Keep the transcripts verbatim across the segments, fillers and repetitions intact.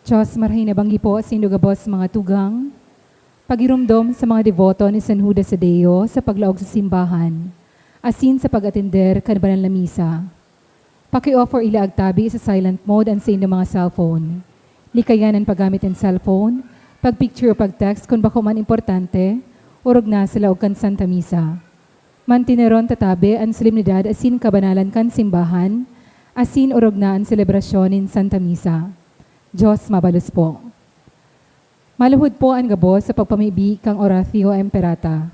Diyos, marahay na banggi po saindo gabos mga tugang. Pagiromdom sa mga deboto ni San Judas Tadeo sa paglaog sa simbahan, asin sa pag-atender kan banal na misa. Paki-offer ila ag tabi sa silent mode an saindong mga cellphone. Likayan an paggamit nin cellphone, pag-picture o pag-text kun bako man importante, orog na sa laog kan Santa Misa. Manteneron ta tabi an solemnidad asin kabanalan kan simbahan, asin orog na an selebrasyon nin Santa Misa. Diyos mabalos po. Maluhod po an gabos sa pagpamibi kan Oratio Imperata.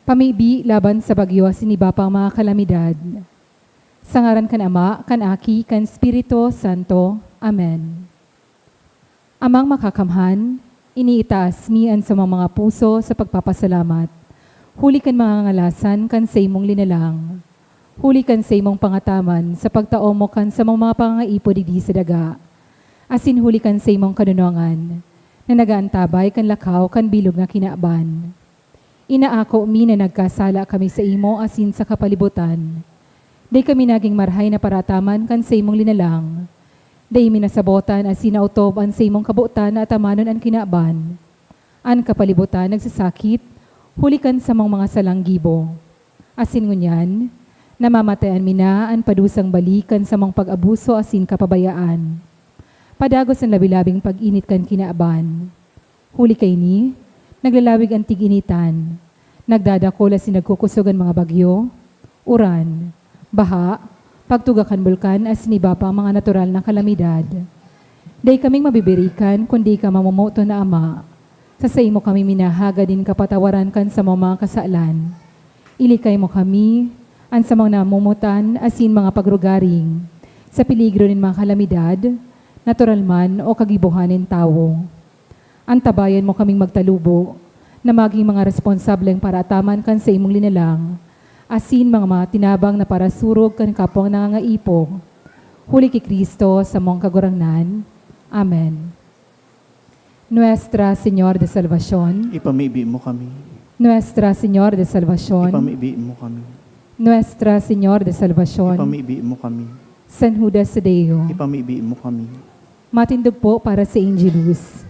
Pamibi laban sa bagyo asin iba pang mga kalamidad. Sa ngaran kan Ama, kan Aki, kan Espiritu Santo. Amen. Amang Makakamhan, iniitaas mi an samong mga puso sa pagpapasalamat, huli kan mga ngalasan kan saimong linalang, huli kan saimong pangataman sa pagtao mo kan samong mga pangangaipo digdi sa daga, asin huli kan saimong kanunongan na nag-aantabay kan lakaw kan bilog na kinaban. Inaako mi na nagkasala kami saimo asin sa kapalibutan. Dai kami nagin marahay na paraataman kan saimong linalang. Dai mi nasabotan asin naotob an saimong kabotan na atamanon an kinaban, an kapalibutan nagsasakit, huli kan samong mga salang gibo. Asin ngunyan, namamatayan mi na an padusang balik kan samong pag-abuso asin kapabayaan. Padagos an labi-labing pag-init kan kinaban. Huli kaini, naglalawig an tig-initan, nagdadakol asin nagkukosog an mga bagyo, uran, baha, pagtuga kan bulkan asin iba pang mga natural na kalamidad. Dai kaming mabibirikan kun dai ka mamomoton na Ama. Sa saimo kami minahagad nin kapatawaran kan samong mga kasalan. Ilikay mo kami, an samong namomotan asin mga pagrugaring, sa peligro nin mga kalamidad, natural man o kagibohan nin tawo. Antabayan mo kaming magtalubo na magin mga responsableng paraataman kan saimong linalang, asin mga matinabang na parasurog kan kapwang nangangaipo. Huli ki Cristo, samong Kagurangnan. Amen. Nuestra Señor de Salvacion. Ipamibi mo kami. Nuestra Señor de Salvacion. Ipamibi mo kami. Nuestra Señor de Salvacion. Ipamibi mo kami. San Judas Tadeo. Ipamibi mo kami. Matindog po para sa Angelus.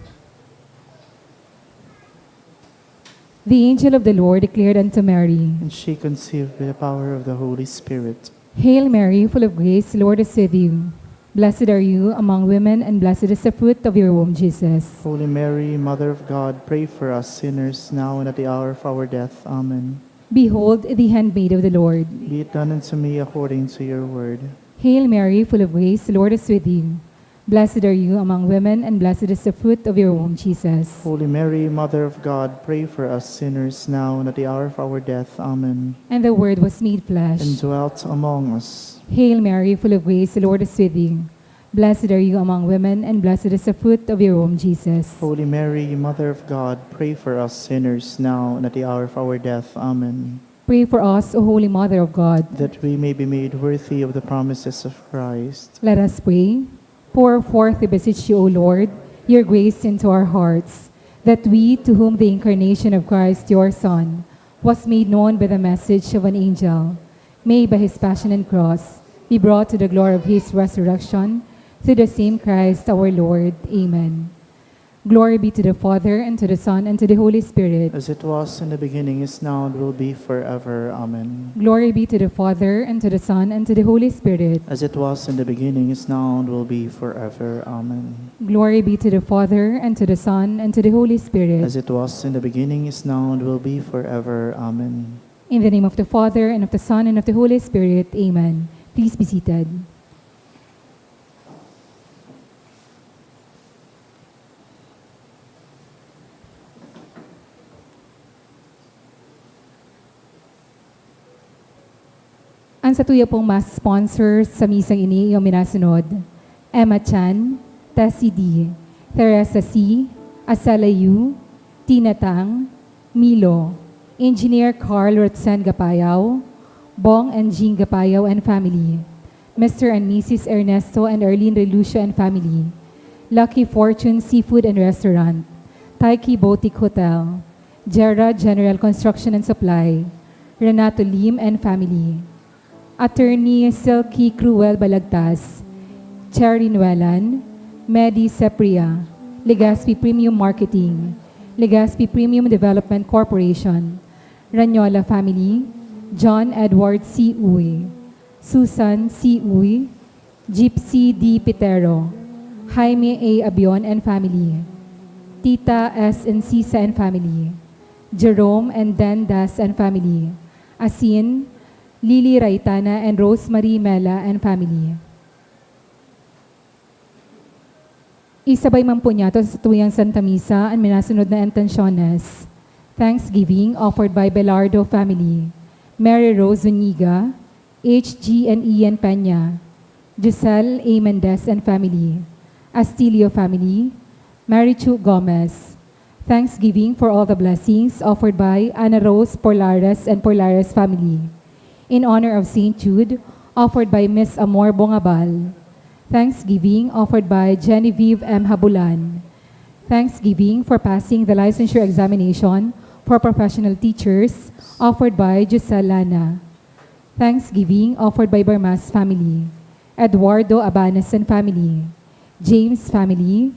The angel of the Lord declared unto Mary. And she conceived by the power of the Holy Spirit. Hail Mary, full of grace, the Lord is with you. Blessed are you among women, and blessed is the fruit of your womb, Jesus. Holy Mary, Mother of God, pray for us sinners, now and at the hour of our death. Amen. Behold the handmaid of the Lord. Be it done unto me according to your word. Hail Mary, full of grace, the Lord is with you. Blessed are you among women, and blessed is the fruit of your womb, Jesus. Holy Mary, Mother of God, pray for us sinners, now and at the hour of our death. Amen. And the Word was made flesh. And dwelt among us. Hail Mary, full of grace, the Lord is with you. Blessed are you among women, and blessed is the fruit of your womb, Jesus. Holy Mary, Mother of God, pray for us sinners, now and at the hour of our death. Amen. Pray for us, O Holy Mother of God. That we may be made worthy of the promises of Christ. Let us pray. Pour forth, we beseech you, O Lord, your grace into our hearts, that we, to whom the incarnation of Christ, your Son, was made known by the message of an angel, may by his passion and cross be brought to the glory of his resurrection, through the same Christ our Lord. Amen. Glory be to the Father, and to the Son, and to the Holy Spirit. As it was in the beginning, is now, and will be forever. Amen. Glory be to the Father, and to the Son, and to the Holy Spirit. As it was in the beginning, is now, and will be forever. Amen. Glory be to the Father, and to the Son, and to the Holy Spirit. As it was in the beginning, is now, and will be forever. Amen. In the name of the Father, and of the Son, and of the Holy Spirit. Amen. Please be seated. An satuya pong Mass sponsor sa misang ini iyo minasunod, Emma Chan, Tessie D, Teresa C, Asela Yu, Tina Tang, Milo, Engineer Carl Rotzen Gapayaw, Bong and Jean Gapayaw and family, Mister and Missus Ernesto and Arlene Relucio and family, Lucky Fortune Seafood and Restaurant, Taiki Boutique Hotel, Gerard General Construction and Supply, Renato Lim and family, Attorney Silky Cruel Balagtas, Terry Nuelan, Medi Sepria, Legazpi Premium Marketing, Legazpi Premium Development Corporation, Ranyola family, John Edward C. Uy, Susan C. Uy, Gypsy D. Pitero, Jaime A. Abion and family, Tita S. Encisa and family, Jerome and Dan Das and family, asin Lily Raitana and Rosemary Mela and family. Isabay man po niyato sa satuyang Santa Misa an minasunod na intensyones. Thanksgiving offered by Belardo family, Mary Rose Zuniga, H G and Ian Peña, Giselle A. Mendez and family, Astilio family, Mary Chu Gomez. Thanksgiving for all the blessings offered by Ana Rose Porlares and Porlares family. In honor of Saint Jude, offered by Miss Amor Bongabal. Thanksgiving offered by Genevieve M. Habulan. Thanksgiving for passing the licensure examination for professional teachers, offered by Giselle Lana. Thanksgiving offered by Barmas family, Eduardo Abanes and family, James family,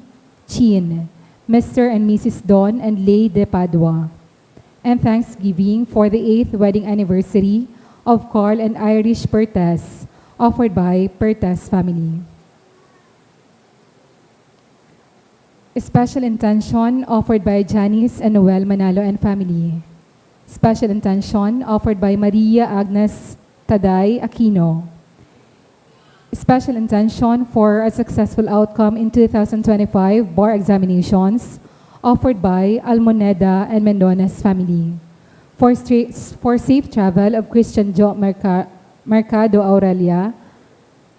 Chin, Mister and Missus Don and Lay De Padua. And thanksgiving for the eighth wedding anniversary of Carl and Irish Pertes, offered by Pertes family. Special intention offered by Janice and Noel Manalo and family. Special intention offered by Maria Agnes Taday Aquino. Special intention for a successful outcome in two thousand twenty-five bar examinations offered by Almoneda and Mendones family. For, stra- for safe travel of Christian Jo Merca- Mercado Aurelia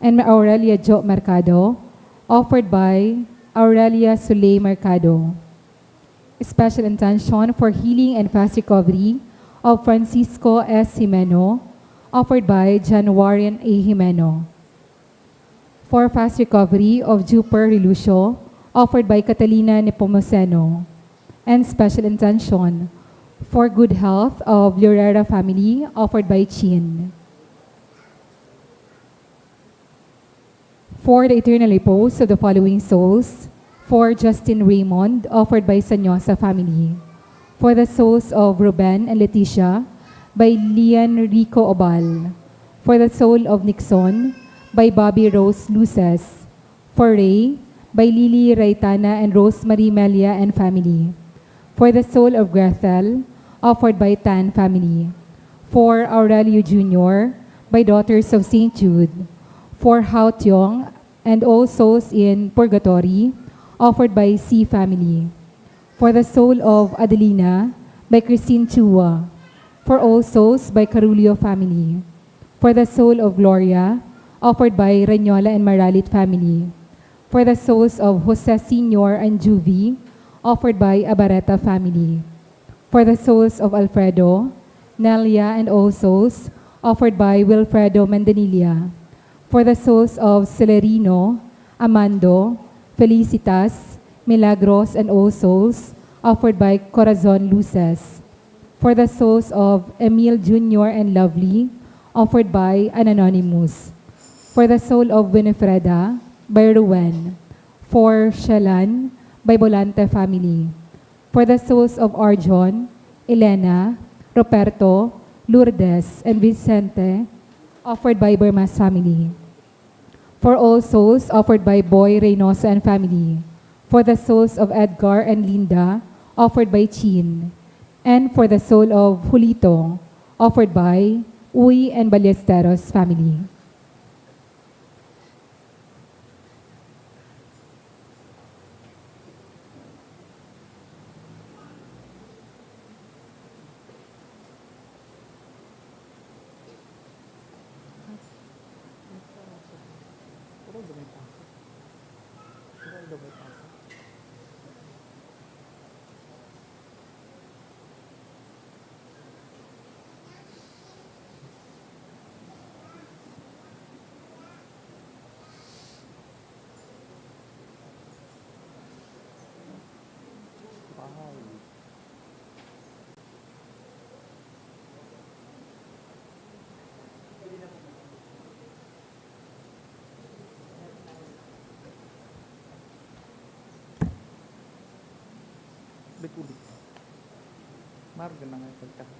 and Aurelia Jo Mercado, offered by Aurelia Soleil Mercado. Special intention for healing and fast recovery of Francisco S. Jimeno, offered by John Warren A. Jimeno. For fast recovery of Juper Relucio, offered by Catalina Nepomuceno. And special intention for good health of Lorera family, offered by Chin. For the eternal repose of the following souls, for Justin Raymond, offered by Sanyosa family. For the souls of Ruben and Leticia, by Lian Rico Obal. For the soul of Nixon, by Bobby Rose Luces. For Ray, by Lily Raitana and Rosemary Melia and family. For the soul of Grethel, offered by Tan family. For Aurelio Junior, by Daughters of Saint Jude. For Hao Tiong and all souls in purgatory, offered by C family. For the soul of Adelina, by Christine Chua. For all souls, by Carulio family. For the soul of Gloria, offered by Ranyola and Maralit family. For the souls of Jose Senior and Juvie, offered by Abareta family. For the souls of Alfredo, Nelia, and all souls, offered by Wilfredo Mandanilla. For the souls of Celerino, Amando, Felicitas, Milagros, and all souls, offered by Corazon Luces. For the souls of Emil Junior and Lovely, offered by an anonymous. For the soul of Winifreda, by Ruwen. For Shelan, by Bolante family. For the souls of Arjon, Elena, Roberto, Lourdes, and Vicente, offered by Burma's family. For all souls, offered by Boy Reynoso and family. For the souls of Edgar and Linda, offered by Chin. And for the soul of Julito, offered by Uy and Ballesteros family. Ulit-ulit. Marga na nga yung pagkaon.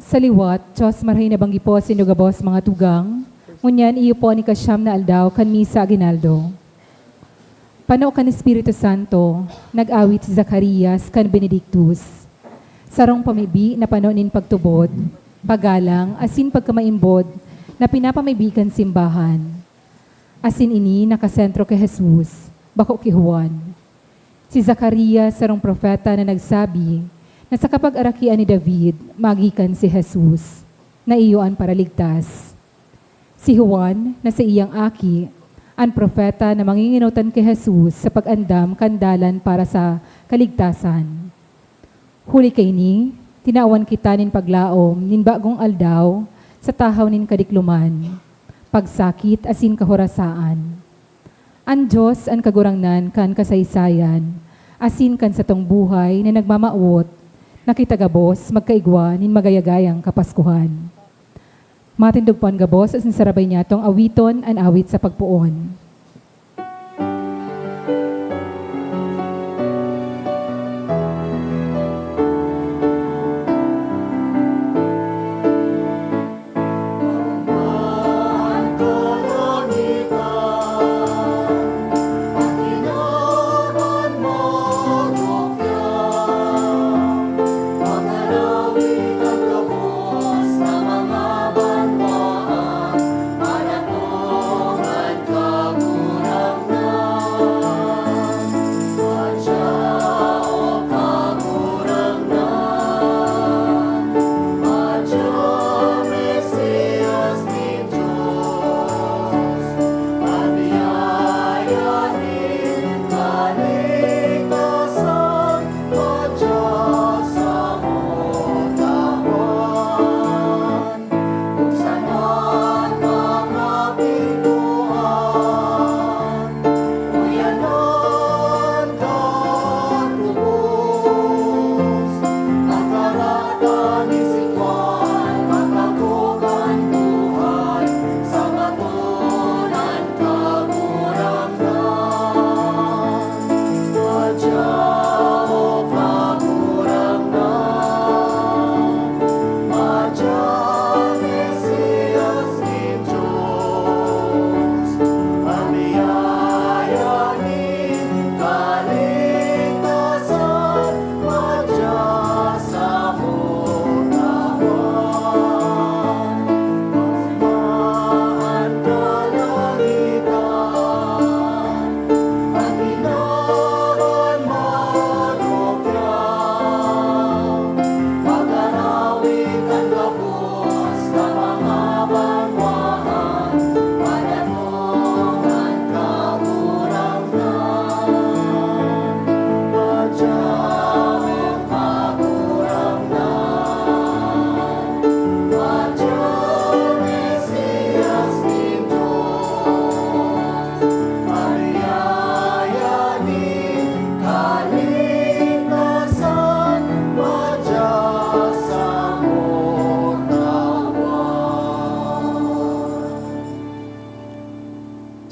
Sa liwat, Diyos, marahay na banggi po sa inyo gabos, mga tugang. Ngunyan, iyo po an ikasyam na aldaw kan Misa Aguinaldo. Pano kan Espiritu Santo, nag-awit si Zacarias kan Benedictus. Sarong pamibi na pano nin pagtubod, paggalang, asin pagkamaimbod na pinapamibi kan simbahan. Asin ini nakasentro ki Jesus, bako ki Juan. Si Zacarias sarong propeta na nagsabi na sa kapagarakian ni David magikan si Jesus, na iyo an Paraligtas. Si Juan, na saiyang aki, an propeta na mangingenotan ki Jesus sa pag-andam kan dalan para sa kaligtasan. Huli kaini, tinawan kita nin paglaom nin bagong aldaw sa tahaw nin kadikloman, pagsakit asin kahorasaan. An Dios an Kagurangnan kan kasaysayan, asin kan satong buhay na nagmamawot, na kita gabos magkaigwa nin magayagayang Kapaskuhan. Matindog po an gabos asin sarabay niyatong awiton an awit sa pagpoon.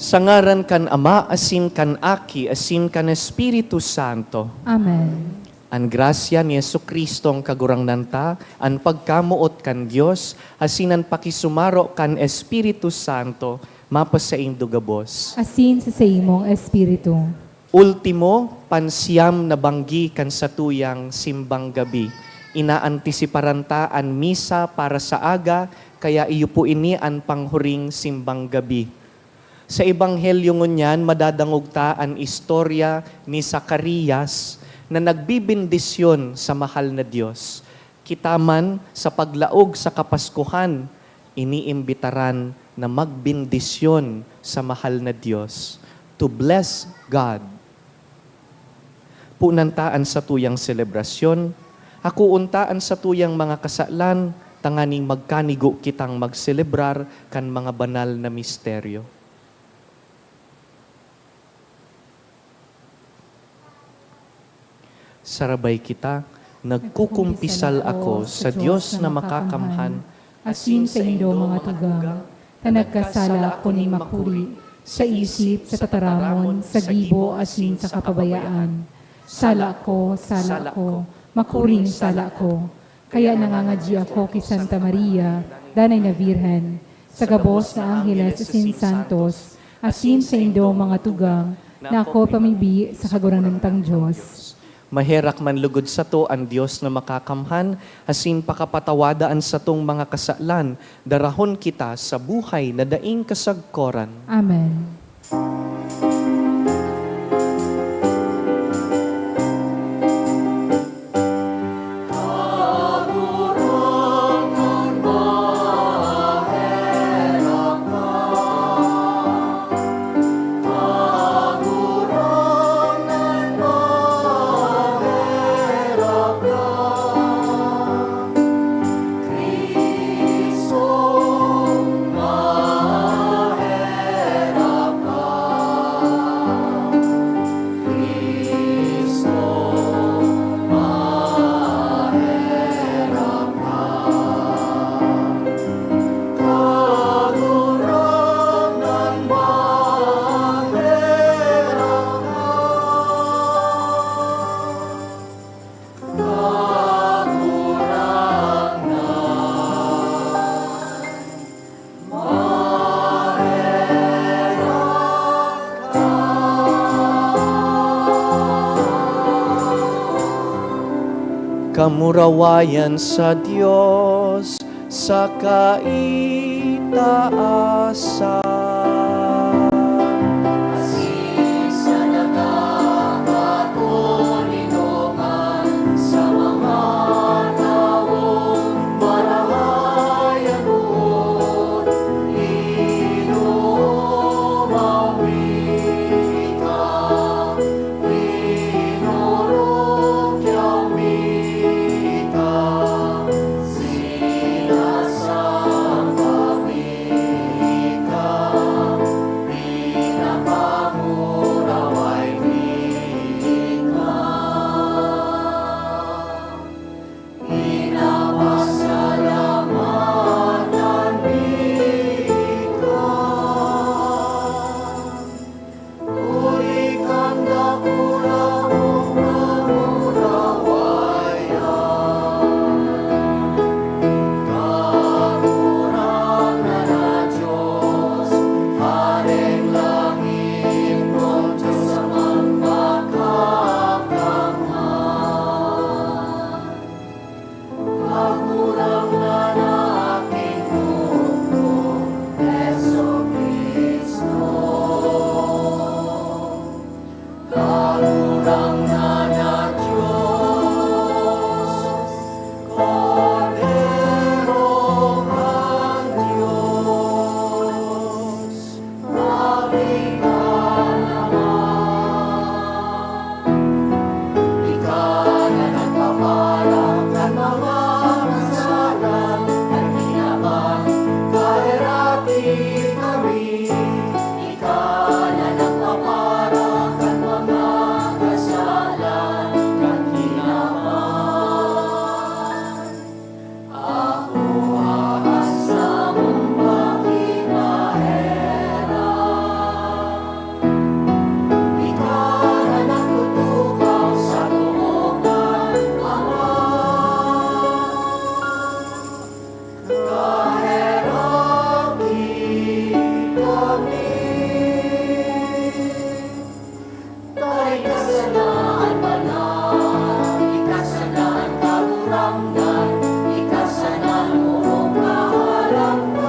Sa ngaran kan Ama, asin kan Aki, asin kan Espiritu Santo. Amen. An grasya ni Jesu-Cristong Kagurangnan ta, an pagkamoot kan Dios, asin an pakisumaro kan Espiritu Santo, mapasaindo gabos. Asin sa saimong espiritu. Ultimo, pansiyam na banggi kan satuyang simbang gabi. Inaantisiparan ta an misa para sa aga, kaya iyo po ini an panghuring simbang gabi. Sa Ebanghelyo ngunyan, madadangog ta an istorya ni Zacarias na nagbebendisyon sa mahal na Dios. Kita man, sa paglaog sa Kapaskuhan, iniimbitaran na magbendisyon sa mahal na Dios, to bless God. Punan ta an satuyang selebrasyon, hakoon ta an satuyang mga kasalan, tanganing magkanigo kitang magselebrar kan mga banal na misteryo. Sarabay kita, nagkukumpisal ako sa Dios na makakamhan, asin saindo, mga tugang, ta nagkasala ako nin makuri, Sa isip, sa tataramon, sa gibo, asin sa kapabayaan. Sala ko, sala ko, makuring sala ko. Kaya nangangadyi ako ki Santa Maria, danay na Birhen, sa gabos na angheles asin santos, asin sa indong mga tugang, na ako pamibi sa Kagurangnan tang Dios. Maherak man lugod sato an Dios na Makakamhan, asin pakapatawada an satong mga kasalan, darahon kita sa buhay na daing kasagkoran. Amen. Kamurawayan sa Dios sa kaitaasan. Asin sa nakakatulinoman sa mga tawong marahay an boot, inumawi ka, inurukyaw mi ka, sinasamba mi ka, pinapamuraway mi ka. Pinapasalamatan mi ka. Huli kan dakula mong kamurawayan. Kagurangnan na Dios, Haring langit, Dios amang makakamhan. Kagurangnan na aking Gurang, Jesu-Cristo. Kagurangnan na Dios, Kordero kan Dios, mabi ka naman. Ika na nagpapara kan mga kasalan kan kinaban, kaheraki kami. Ika na nagpapara kan mga kasalan kan kinaban. Ako aas samong pagkinaherak. Ika na nagtutukaw sa too kan Ama. Kaheraki kami. Ika sana an banal, ika sana an kagurangnan, ika sana an orog na halangkaw.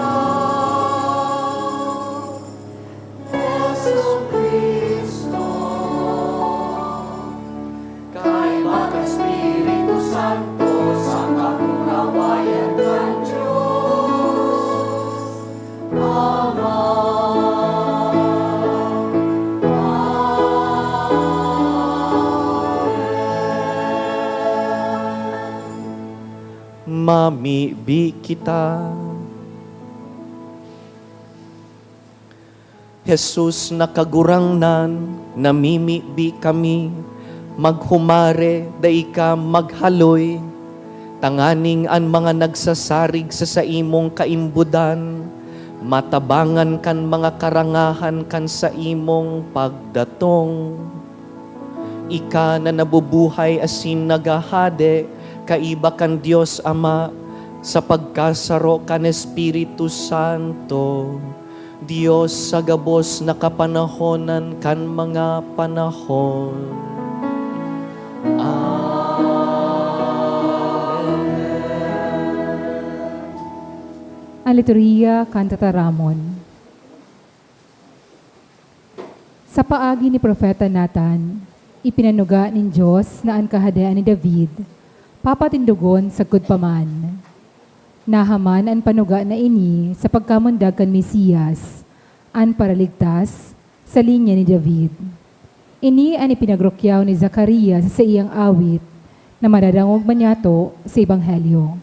Jesu-Cristo, kaiba kan Espiritu Santo, sa kamurawayan kan Dios Ama. Amen. Mamibi kita. Jesus na Kagurangnan, namimibi kami, maghumare, dai ka maghaloy, tanganing an mga nagsasarig sa saimong kaimbodan Matabangan kan mga karangahan kan saimong pagdatong. Ika na nabubuhay asin naghahade kaiba kan Dios Ama, sa pagkasaro kan Espiritu Santo, Dios sa gabos na kapanahonan kan mga panahon. Amen. Ang liturhiya kan tataramon. Sa paagi ni Propeta Nathan, ipinanuga nin Dios na an kahadean ni David papatindogon sagkod pa man. Nahaman an panuga na ini sa pagkamundag kan Mesias, an Paraligtas, sa linya ni David. Ini an ipinagrukyaw ni Zacarias sa saiyang awit na madadangog man niyato sa Ebanghelyo.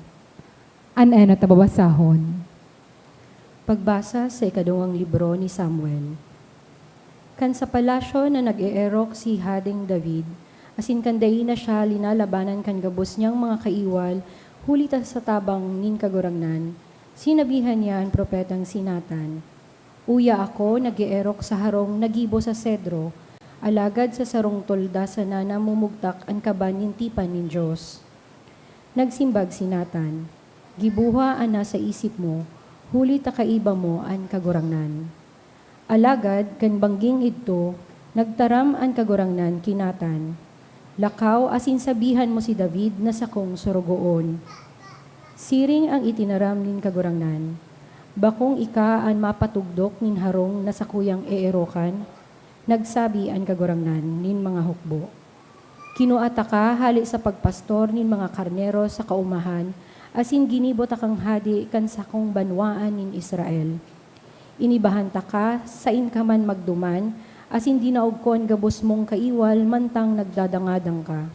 An enot na babasahon. Pagbasa sa ikaduwang libro ni Samuel. Kan sa palasyo na nag-eerok si Hadeng David, asin kan dai na siya linalabanan kan gabos niyang mga kaiwal, huli ta sa tabang nin Kagurangnan, sinabihan niya an propetang si Nathan, "Uya ako nag-eerok sa harong na gibo sa sedro, alagad sa sarong tolda sana namumugtak an kaban nin tipan nin Dios." Nagsimbag si Nathan, "Giboha an nasa isip mo, huli ta kaiba mo an Kagurangnan." Alagad kan bangging idto, nagtaram an Kagurangnan ki Nathan, "Lakaw asin sabihan mo si David na sakong sorogoon." Siring an itinaram nin Kagurangnan, "Bakong ika an mapatugdok nin harong na sakuyang eerokan?" Nagsabi an Kagurangnan nin mga hukbo, "Kinua taka hale sa pagpastor nin mga karnero sa kaumahan, asin ginibo takang hade kan sakong banwaan nin Israel. Inibahan taka, sain ka man magduman, asin dinaog ko an gabos mong kaiwal mantang nagdadangadang ka.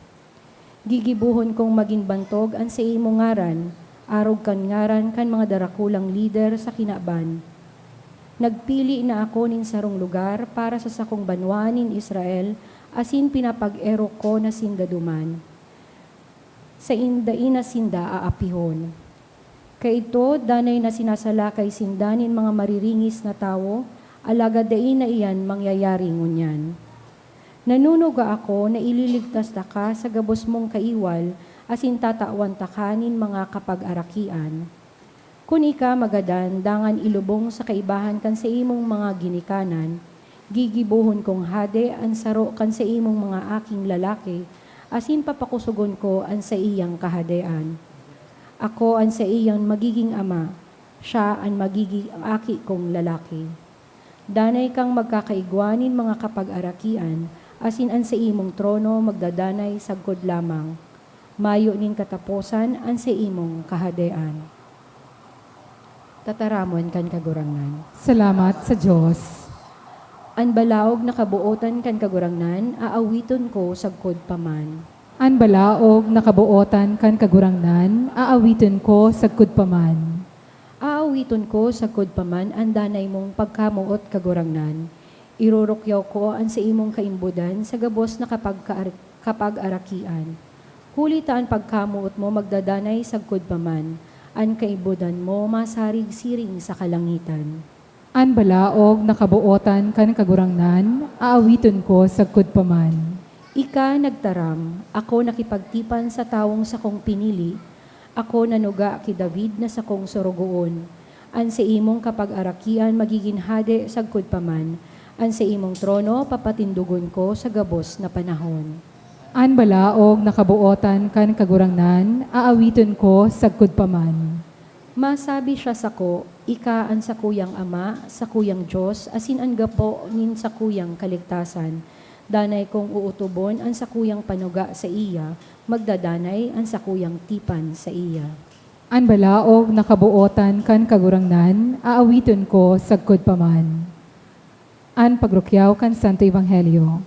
Gigibohon kong magin bantog an saimong ngaran, arog kan ngaran kan mga darakulang lider sa kinaban. Nagpili na ako nin sarong lugar para sa sakong banwaan nin Israel, asin pinapag-erok ko na sinda duman. Sain dai na sinda aapihon. Kaidto, danay na sinasalakay sinda nin mga mariringis na tawo, alagad dai na iyan mangyayari ngunyan. Nanunuga ako na ililigtas taka sa gabos mong kaiwal, asin tatawan taka nin mga kapag-arakian. Kun ika magadan dangan ilubong sa kaibahan kan saimong mga ginikanan, gigibohon kong hade an saro kan saimong mga aking lalaki, asin papakosogon ko an saiyang kahadean. Ako an saiyang magigin ama, siya an magigin aki kong lalaki. Danay kang magkakaigwa nin mga kapag-arakian, asin an saimong trono magdadanay sagkod lamang. Mayo nin kataposan an saimong kahadean." Tataramon kan Kagurangnan. Salamat sa Dios. An balaog na kabootan kan Kagurangnan, aawiton ko sagkod pa man. An balaog na kabootan kan Kagurangnan, aawiton ko sagkod pa man. Aawiton ko sagkod pa man an danay mong pagkamoot, Kagurangnan. Irurukyaw ko an saimong kaimbodan sa gabos na kapagkaar-, kapag-arakian. Huli ta an pagkamoot mo magdadanay sagkod pa man, an kaimbodan mo masarig siring sa kalangitan. An balaog na kabootan kan Kagurangnan, aawiton ko sagkod pa man. Ika nagtaram, ako nakipagtipan sa tawong sakong pinili, ako nanuga ki David na sakong sorogoon. An saimong kapag-arakian magigin hade sagkod pa man, an saimong trono papatindogon ko sa gabos na panahon. An balaog na kabootan kan Kagurangnan, aawiton ko sagkod pa man. Masabi siya sako, "Ika an sakuyang Ama, sakuyang Dios, asin an gapo nin sakuyang kaligtasan." Danay kong uutubon an sakuyang panuga saiya, magdadanay an sakuyang tipan saiya. An balaog na kabootan kan Kagurangnan, aawiton ko sagkod pa man. An pagrukyaw kan Santo Ebanghelyo.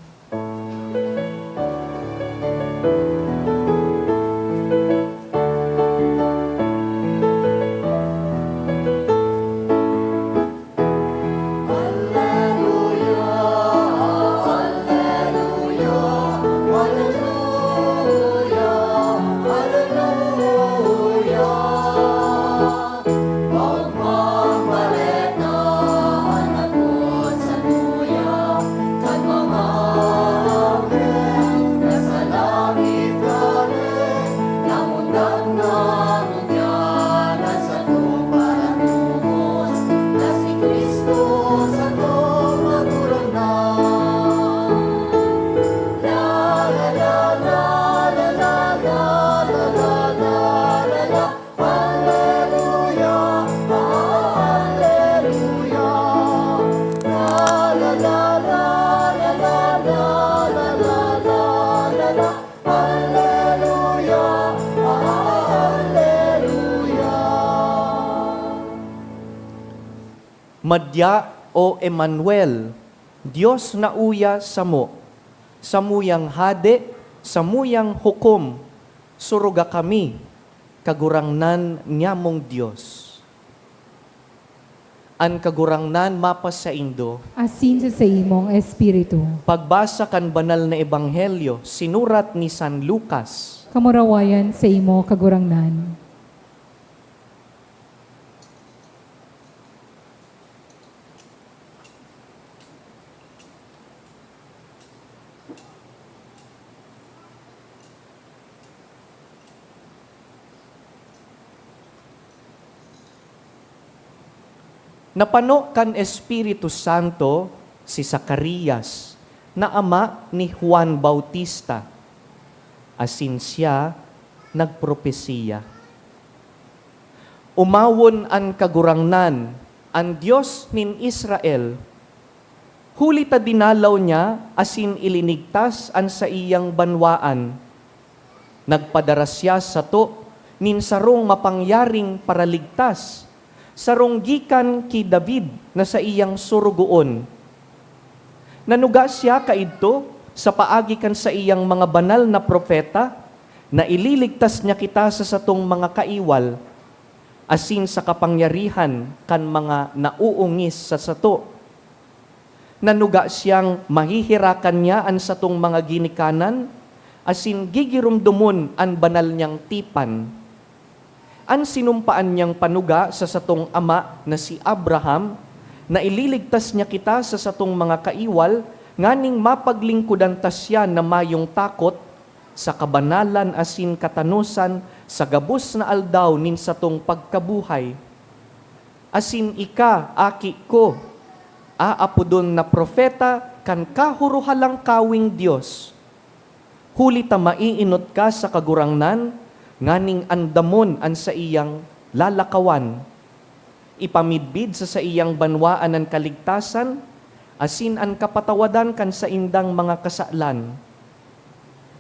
Madya, O Emmanuel, Dios na uya samo, samuyang hade, samuyang hukom, suruga kami, Kagurangnan nyamong Dios. An Kagurangnan mapasaindo. Asin sa saimong espiritu. Pagbasa kan Banal na Ebanghelyo sinurat ni San Lucas. Kamurawayan sa imo, Kagurangnan. Napano kan Espiritu Santo si Zacarias, na ama ni Juan Bautista, asin siya nagpropesiya, "Omawon an Kagurangnan, an Dios nin Israel, huli ta dinalaw niya asin ilinigtas an saiyang banwaan. Nagpadara siya sato nin sarong mapangyaring Paraligtas, sarong gikan ki David na saiyang sorogoon. Nanuga siya kaidto sa paagi kan saiyang mga banal na propeta, na ililigtas niya kita sa satong mga kaiwal, asin sa kapangyarihan kan mga naoongis sa sato. Nanuga siyang mahihirakan niya an satong mga ginikanan, asin gigiromdomon an banal niyang tipan. An sinumpaan niyang panuga sa satong ama na si Abraham, na ililigtas niya kita sa satong mga kaiwal, nganing mapaglingkodan ta siya na mayong takot, sa kabanalan asin katanosan sa gabos na aldaw nin satong pagkabuhay. Asin ika, aki ko, aapodon na propeta kan Kahuruhalangkaweng Dios, huli ta maiinot ka sa Kagurangnan nganing andamon an saiyang lalakawan. Ipamidbid sa saiyang banwaan an kaligtasan asin an kapatawadan kan saindang mga kasalan.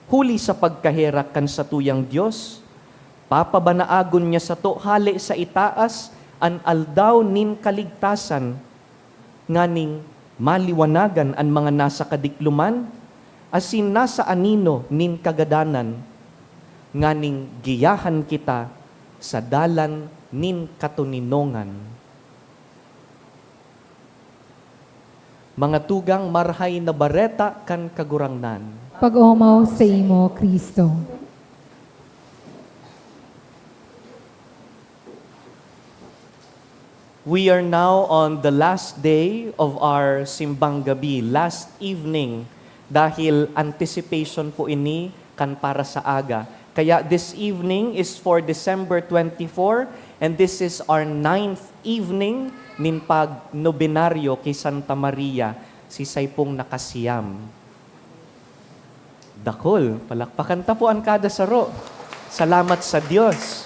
Huli sa pagkaherak kan satuyang Dios, papabanaagon niya sato hale sa itaas an aldaw nin kaligtasan, nganing maliwanagan an mga nasa kadikloman asin nasa anino nin kagadanan, nganing giyahan kita sa dalan nin katoninongan." Mga tugang, Marahay na Bareta kan Kagurangnan. Pag-omaw saimo, Cristo. We are now on the last day of our Simbang Gabi, last evening, dahil anticipation po ini kan para sa aga. Kaya this evening is for December twenty-four, and this is our ninth evening nin pag-nobenaryo ki Santa Maria, si Saypong Nakasiyam. Dakul, palakpakan ta po an kada saro. Salamat sa Dios.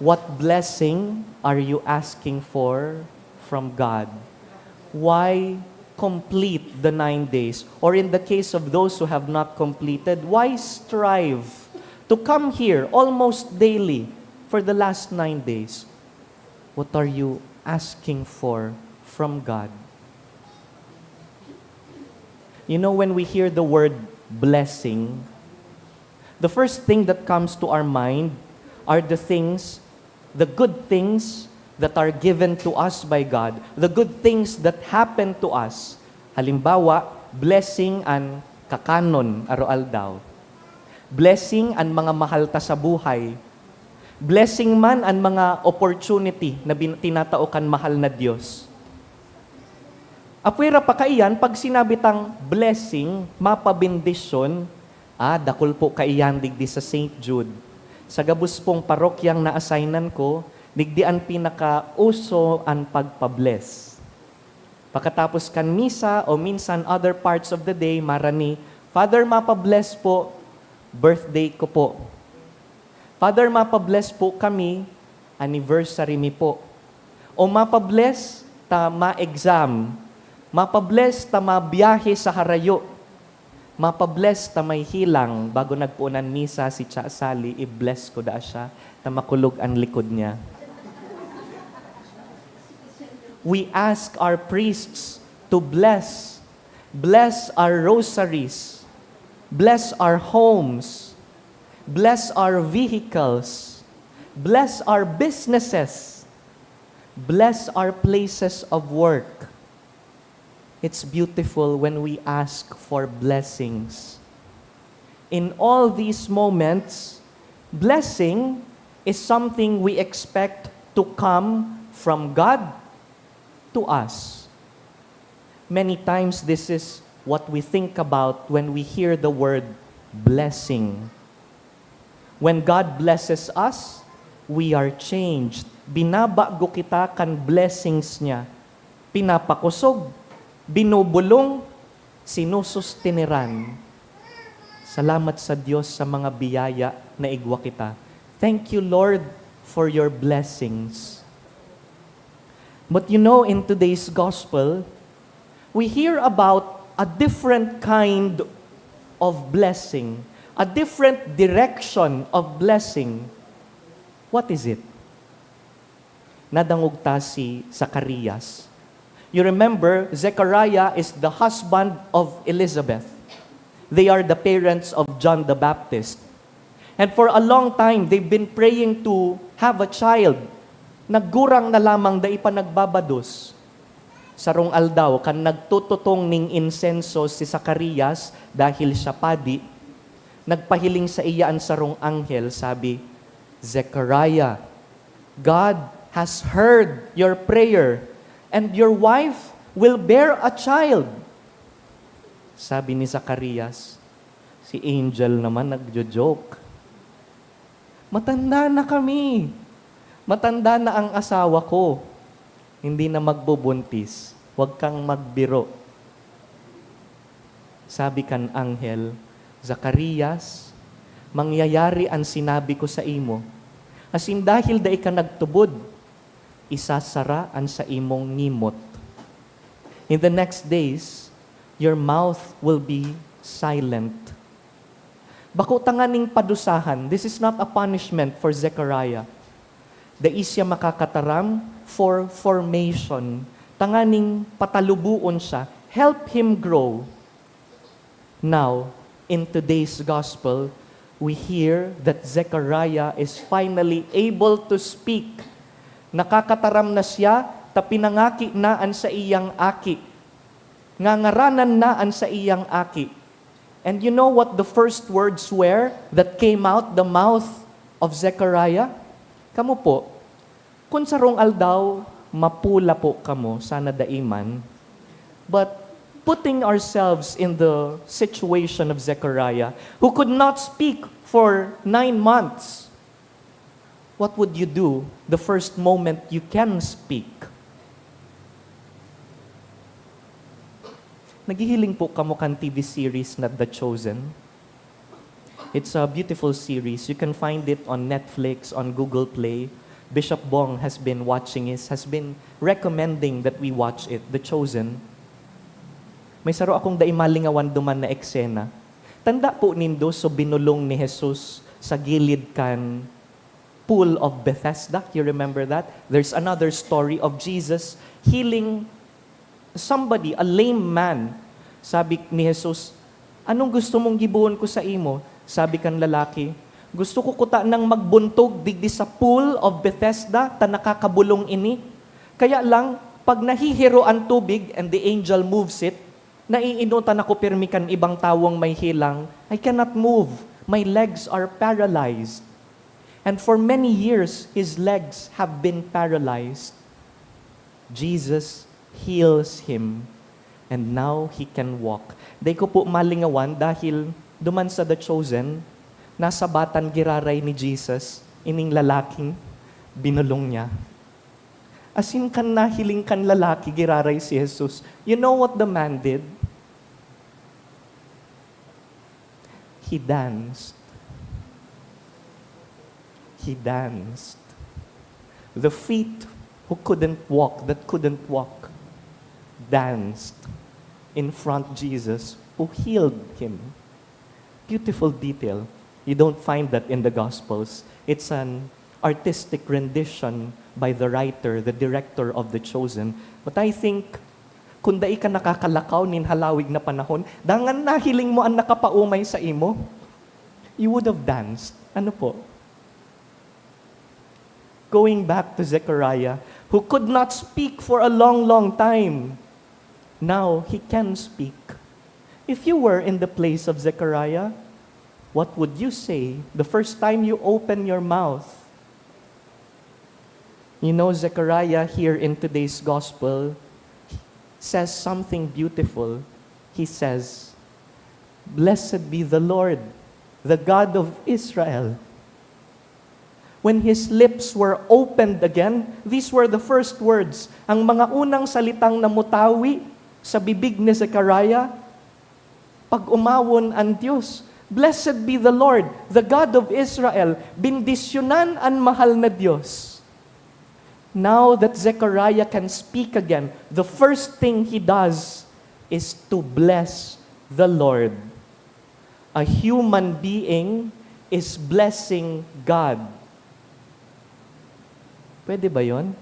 What blessing are you asking for from God? Why complete the nine days? Or in the case of those who have not completed, why strive to come here almost daily for the last nine days? What are you asking for from God? You know, when we hear the word blessing, the first thing that comes to our mind are the things, the good things that are given to us by God, the good things that happen to us. Halimbawa, blessing an kakanon aroaldaw. Blessing an mga mahal ta sa buhay. Blessing man an mga opportunity na bin-, tinatao kan mahal na Dios. Apwera pa kaiyan, pag sinabi tang blessing, mapabendisyon, ah, dakul po kaiyan digdi sa Saint Jude. Sa gabos pong parokyang na-assignan ko, digdi an pinakauso an pagpa-bless. Pakatapos kan misa o minsan other parts of the day, marani, "Father, mapa-bless po, birthday ko po." "Father, mapa-bless po kami, anniversary mi po." O mapa-bless ta ma-exam, mapa-bless ta mabiyahe sa harayo, mapa-bless ta may hilang. Bago nagpoon an misa si Cha Sally, i-bless ko daa siya ta makulog an likod niya. We ask our priests to bless, bless our rosaries, bless our homes, bless our vehicles, bless our businesses, bless our places of work. It's beautiful when we ask for blessings. In all these moments, blessing is something we expect to come from God to us. Many times, this is what we think about when we hear the word blessing. When God blesses us, we are changed. Binabago kita kan blessings niya. Pinapakosog, binubulong, sinusustineran. Salamat sa Diyos sa mga biyaya na igwa kita. Thank you, Lord, for your blessings. But you know, in today's gospel, we hear about a different kind of blessing, a different direction of blessing. What is it? Nadangog ta si Zacarias. You remember, Zechariah is the husband of Elizabeth. They are the parents of John the Baptist. And for a long time, they've been praying to have a child. Naggurang na lamang, dai pa nagbabados. Sarong aldaw, kan nagtututong ning insenso si Zacarias dahil siya padi, nagpahiling saiya an sarong anghel, sabi, "Zechariah, God has heard your prayer, and your wife will bear a child." Sabi ni Zacarias, "Si angel naman nagjo-joke. Matanda na kami. Matanda na ang asawa ko. Hindi na magbubuntis. Huwag kang magbiro." Sabi kan anghel, "Zacarias, mangyayari an sinabi ko saimo. Asin dahil dai ka nagtubod, isasara an saimong ngimot. In the next days, your mouth will be silent." Bako tanganing padusahan, this is not a punishment for Zechariah. Dai siya makakataram for formation, tanganing pataluboon siya, help him grow. Now, in today's gospel, we hear that Zechariah is finally able to speak. Nakakataram na siya, ta pinangaki na an saiyang aki. Ngangaranan na an saiyang aki. And you know what the first words were that came out the mouth of Zechariah? Kamo po, kun sarong aldaw, mapula po kamo, sana dai man. But putting ourselves in the situation of Zechariah, who could not speak for nine months, what would you do the first moment you can speak? Naghihiling po kamo kan T V series na The Chosen? It's a beautiful series. You can find it on Netflix, on Google Play. Bishop Bong has been watching it, has been recommending that we watch it, The Chosen. May saro akong dai malingawan duman na eksena. Tanda po nindo so binulong ni Jesus sa gilid kan Pool of Bethesda? You remember that? There's another story of Jesus healing somebody, a lame man. Sabi ni Jesus, "Anong gusto mong gibohon ko saimo?" Sabi kan lalaki, "Gusto ko kuta nang magbuntog digdi sa Pool of Bethesda, ta nakakabulong ini. Kaya lang, pag nahihiro an tubig and the angel moves it, naiinutan ako pirmi kan ibang tawong may helang. I cannot move. My legs are paralyzed." And for many years, his legs have been paralyzed. Jesus heals him, and now he can walk. Dai ko po malingawan dahil duman sa The Chosen, nasabatan giraray ni Jesus ining lalaking binulong niya. Asin kan nahiling kan lalaki giraray si Jesus, you know what the man did? He danced. He danced. The feet who couldn't walk, that couldn't walk, danced in front Jesus who healed him. Beautiful detail. You don't find that in the Gospels. It's an artistic rendition by the writer, the director of The Chosen. But I think, kung dai ka nakakalakaw nin halawig na panahon, dangan nahiling mo an nakapaomay saimo, you would have danced. Ano po? Going back to Zechariah, who could not speak for a long, long time. Now he can speak. If you were in the place of Zechariah, what would you say the first time you open your mouth? You know, Zechariah here in today's gospel says something beautiful. He says, "Blessed be the Lord, the God of Israel." When his lips were opened again, these were the first words. Ang mga unang salitang namutawi sa bibig ni Zechariah, "Pag-omawon an Dios. Blessed be the Lord, the God of Israel. Bendisyonan an mahal na Dios." Now that Zechariah can speak again, the first thing he does is to bless the Lord. A human being is blessing God. Pwede ba yon?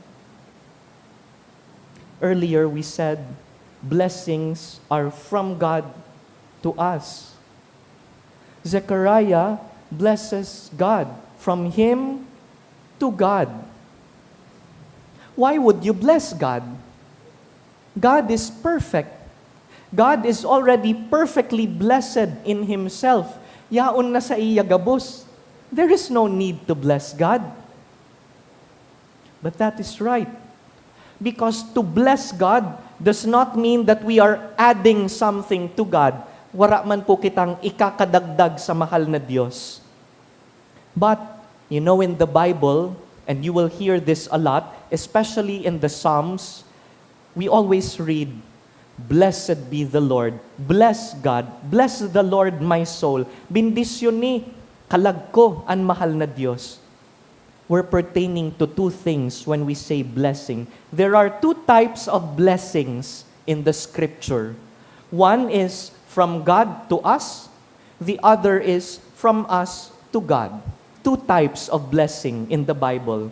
Earlier we said, blessings are from God to us. Zechariah blesses God, from him to God. Why would you bless God? God is perfect. God is already perfectly blessed in himself. Yaon na saiya gabos. There is no need to bless God. But that is right. Because to bless God does not mean that we are adding something to God. Wara man po kitang ikakadagdag sa mahal na Dios. But, you know, in the Bible, and you will hear this a lot, especially in the Psalms, we always read, "Blessed be the Lord. Bless God. Bless the Lord, my soul. Bendisyoni, kalag ko, an mahal na Dios." We're pertaining to two things when we say blessing. There are two types of blessings in the scripture. One is from God to us, the other is from us to God. Two types of blessing in the Bible.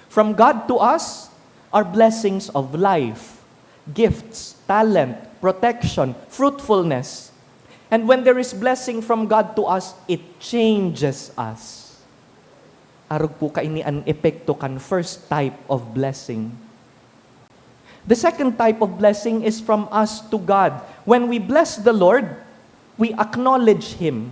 From God to us are blessings of life, gifts, talent, protection, fruitfulness. And when there is blessing from God to us, it changes us. Arog po kaini an epekto kan first type of blessing. The second type of blessing is from us to God. When we bless the Lord, we acknowledge Him.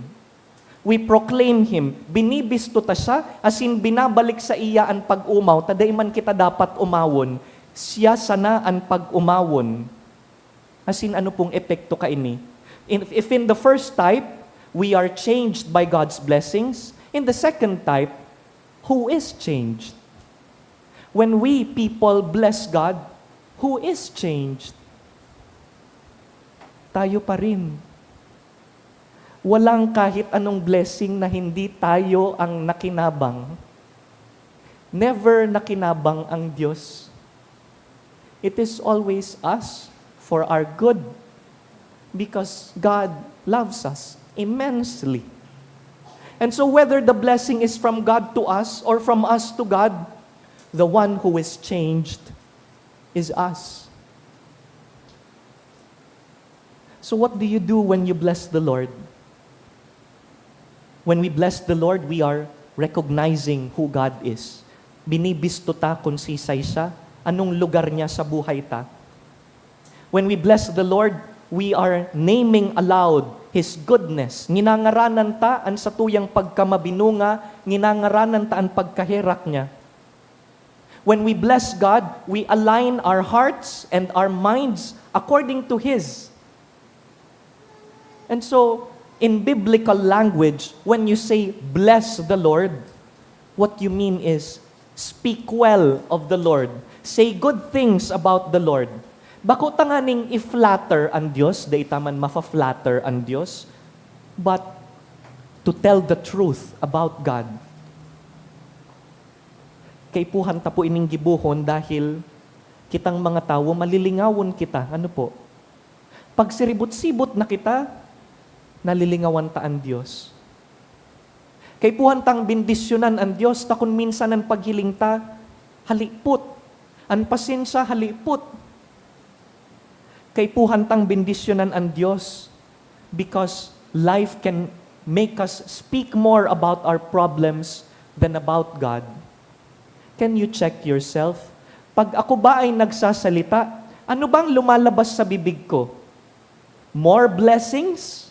We proclaim Him. Binibisto ta siya, asin binabalik saiya an pag-omaw, ta dai man kita dapat omawon. Siya sana an pag-omawon. Asin ano pong epekto kaini? In, if in the first type, we are changed by God's blessings, in the second type, who is changed? When we people bless God, who is changed? Tayo pa rin. Walang kahit anong blessing na hindi tayo ang nakinabang. Never nakinabang ang Diyos. It is always us for our good, because God loves us immensely. And so whether the blessing is from God to us or from us to God, the one who is changed is us. So what do you do when you bless the Lord? When we bless the Lord, we are recognizing who God is. Binibisto ta kun sisay siya, anong lugar niya sa buhay ta. When we bless the Lord, we are naming aloud His goodness. Nginangaranan ta an satuyang pagkamabinunga, nginangaranan ta an pagkaherak niya. When we bless God, we align our hearts and our minds according to His. And so, in biblical language, when you say, "Bless the Lord," what you mean is, speak well of the Lord. Say good things about the Lord. Bako tanganing i-flatter ang Diyos, dai ta man mafa-flatter ang Diyos, but to tell the truth about God. Kaipuhan ta po ining gibohon dahil kitang mga tawo, malilingawon kita. Ano po? Pagsiribot-sibot na kita, nalilingawan ta an Dios. Kaipuhan tang bendisyonan an Dios ta kun minsan an paghiling ta halipot, an pasensya halipot. Kaipuhan tang bendisyonan an Dios because life can make us speak more about our problems than about God. Can you check yourself? Pag ako ba ay nagsasalita, ano bang lumalabas sa bibig ko? More blessings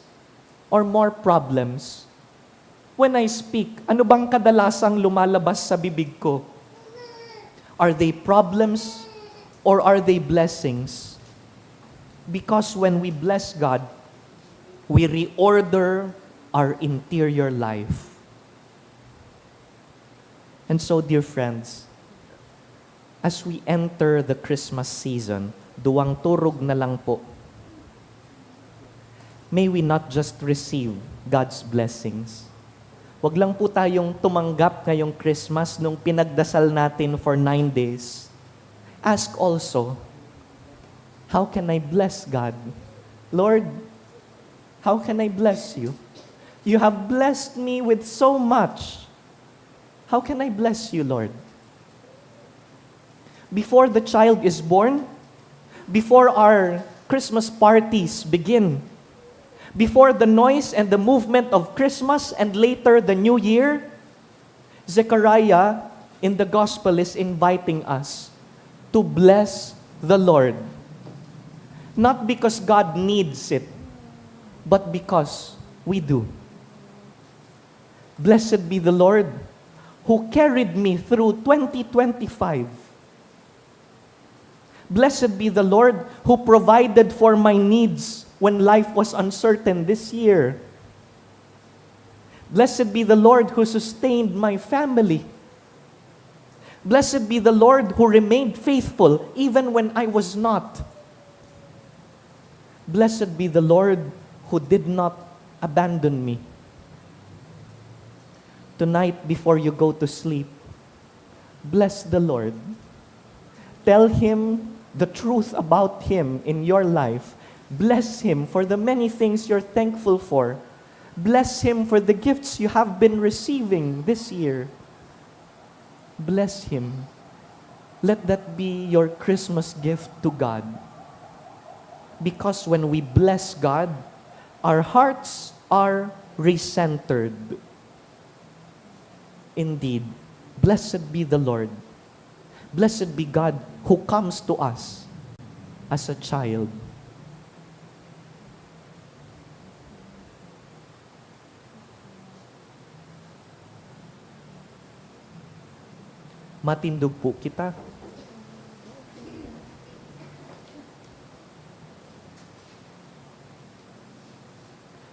or more problems? When I speak, ano bang kadalasang lumalabas sa bibig ko? Are they problems or are they blessings? Because when we bless God, we reorder our interior life. And so, dear friends, as we enter the Christmas season, duwang turog na lang po. May we not just receive God's blessings. Wag lang po tayong tumanggap ngayong Christmas nung pinagdasal natin for nine days. Ask also, "How can I bless God? Lord, how can I bless you? You have blessed me with so much. How can I bless you, Lord?" Before the child is born, before our Christmas parties begin, before the noise and the movement of Christmas and later the New Year, Zechariah in the Gospel is inviting us to bless the Lord. Not because God needs it, but because we do. Blessed be the Lord who carried me through twenty twenty-five. Blessed be the Lord who provided for my needs when life was uncertain this year. Blessed be the Lord who sustained my family. Blessed be the Lord who remained faithful even when I was not. Blessed be the Lord who did not abandon me. Tonight, before you go to sleep, bless the Lord. Tell Him the truth about Him in your life. Bless Him for the many things you're thankful for. Bless Him for the gifts you have been receiving this year. Bless Him. Let that be your Christmas gift to God. Because when we bless God, our hearts are recentered. Indeed, blessed be the Lord. Blessed be God who comes to us as a child. Matindog po kita.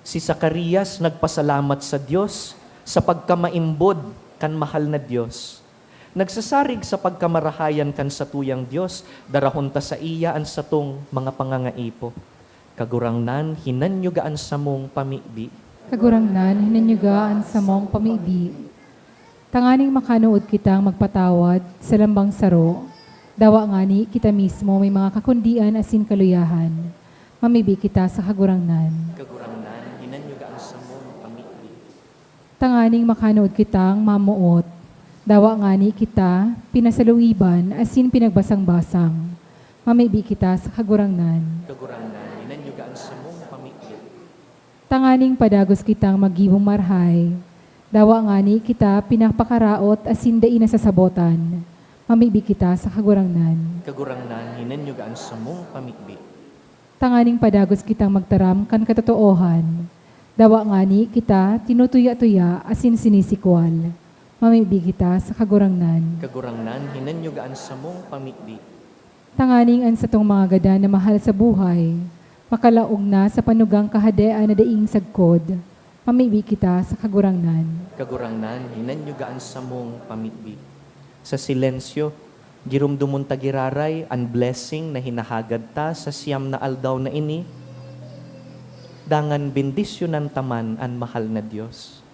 Si Zacarias nagpasalamat sa Dios sa pagkamaimbod kan mahal na Dios. Nagsasarig sa pagkamarahayan kan satuyang Dios, darahon ta saiya an satong mga pangangaipo. Kagurangnan, hinanyuga an samong pamibi. Kagurangnan, hinanyuga an samong pamibi. Tanganing makanood kitang magpatawad sa lambang saro, dawa ngani kita mismo may mga kakundian asin kaluyahan. Mamibi kita sa Kagurangnan. Kagurangnan, hinanyuga an samong pamibi. Tanganing makanood kitang mamoot, dawa ngani kita pinasaluiban asin pinagbasang-basang. Mamibi kita sa Kagurangnan. Kagurangnan, hinanyuga an samong pamibi. Tanganing padagos kitang magibong marahay, dawa ngani kita pinapakaraot asin dai nasasabotan. Mamibi kita sa Kagurangnan. Kagurangnan, hinanyuga an samong pamibi. Tanganing padagos kitang magtaram kan katotoohan, dawa ngani kita tinutuya-tuya asin sinisikwal. Mamibi kita sa Kagurangnan. Kagurangnan, hinanyuga an samong pamibi. Tanganing an satong mga gadan na mahal sa buhay, makalaog na sa panugang kahadean na daing sagkod. Mamibi kita sa Kagurangnan. Kagurangnan, hinanyuga an samong pamibi. Sa silensyo, giromdomon ta giraray an blessing na hinahagad ta sa siyam na aldaw na ini, dangan bendisyonan ta man an mahal na Dios.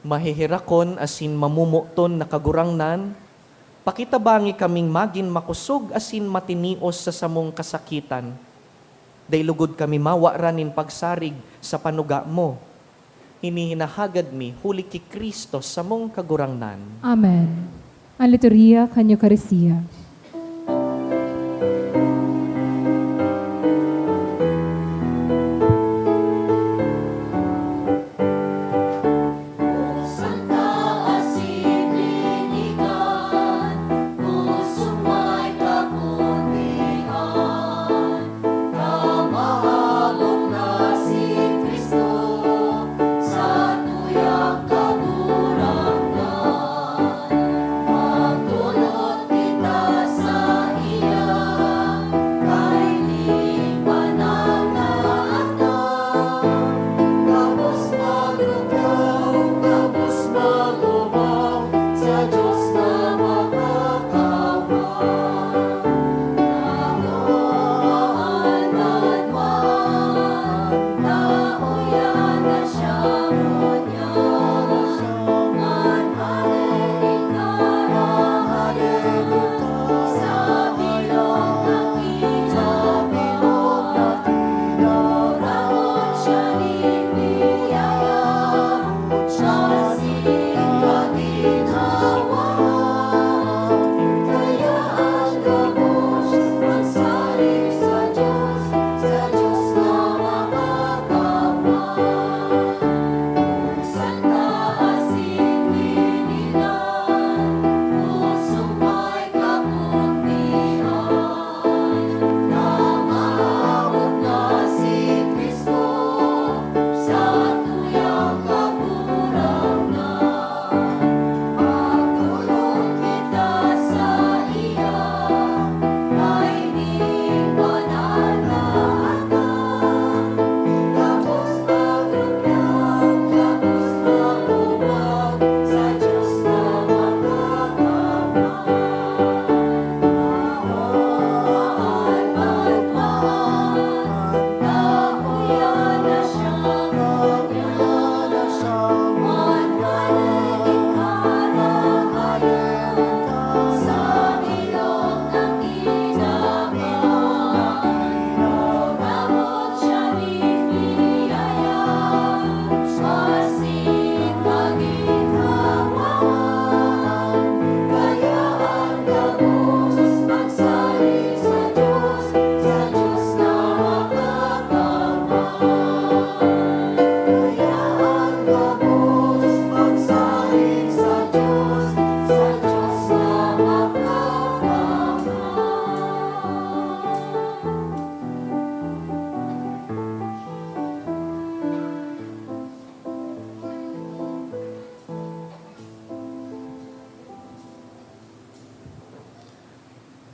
Maheherakon asin mamomoton na Kagurangnan, pakitabangi kaming magin makosog asin matinios sa samong kasakitan. Dai lugod kami mawaran nin pagsarig sa panuga mo. Hini hinahagad mi huli ki Cristo samong Kagurangnan. Amen. An liturhiya kan Eukaristia.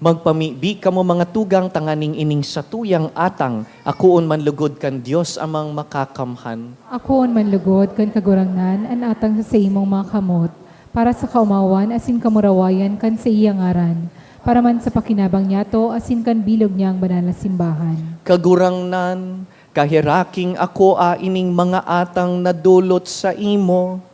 Magpamibi kamo, mga tugang, tanganing ining satuyang atang akoon man lugod kan Dios Amang Makakamhan. Akoon man lugod kan Kagurangnan an atang sa saimong mga kamot, para sa kaomawan asin kamurawayan kan saiyang ngaran, para man sa pakinabang niyato asin kan bilog niyang banal na simbahan. Kagurangnan, kaheraking akoa ining mga atang na dolot saimo,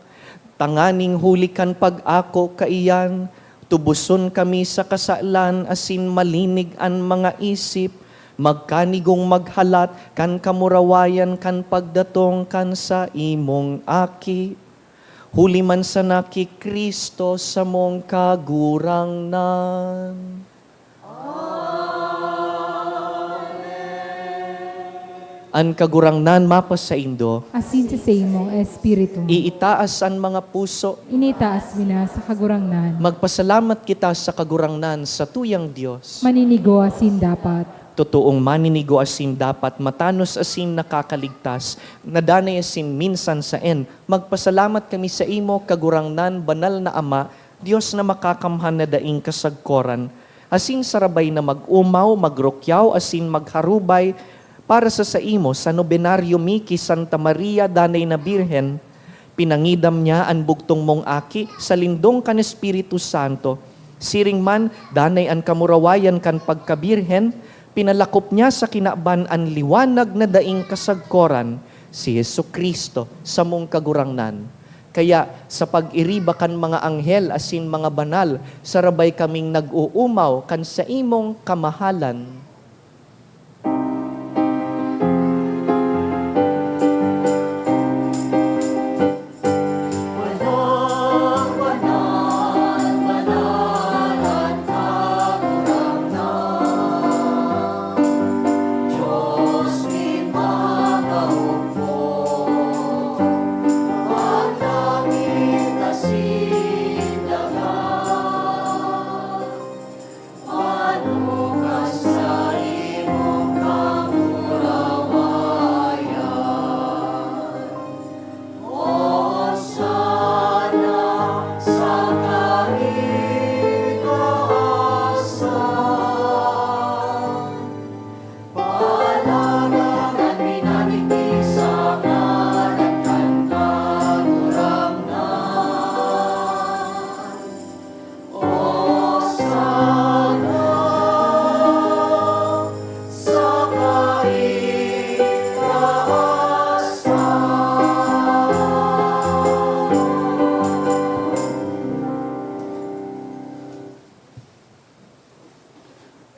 tanganing huli kan pag-ako kaiyan, tuboson kami sa kasalan asin malinig an mga isip, magkanigong maghalat kan kamurawayan kan pagdatong kan saimong Aki. Huli man sana ki Cristo samong Kagurangnan. An Kagurangnan mapasaindo. Asin sa saimong espiritu. Iitaas an mga puso. Initaas mi na sa Kagurangnan. Magpasalamat kita sa Kagurangnan, satuyang Dios. Maninigo asin dapat. Totoong maninigo asin dapat, matanos asin nakakaligtas, na danay asin minsan saen. Magpasalamat kami saimo, Kagurangnan, Banal na Ama, Dios na makakamhan na daing kasagkoran, asin sarabay na mag-omaw, magrukyaw, asin magharubay para sa saimo sa nobenaryo mi ki Santa Maria, danay na Birhen. Pinangidam niya an bugtong mong Aki sa lindong kan Espiritu Santo. Siring man, danay an kamurawayan kan pagkabirhen, pinalakop niya sa kinaban an liwanag na daing kasagkoran, si Jesu-Cristo, samong Kagurangnan. Kaya, sa pag-iriba kan mga anghel asin mga banal, sarabay kaming nag-oomaw kan saimong kamahalan.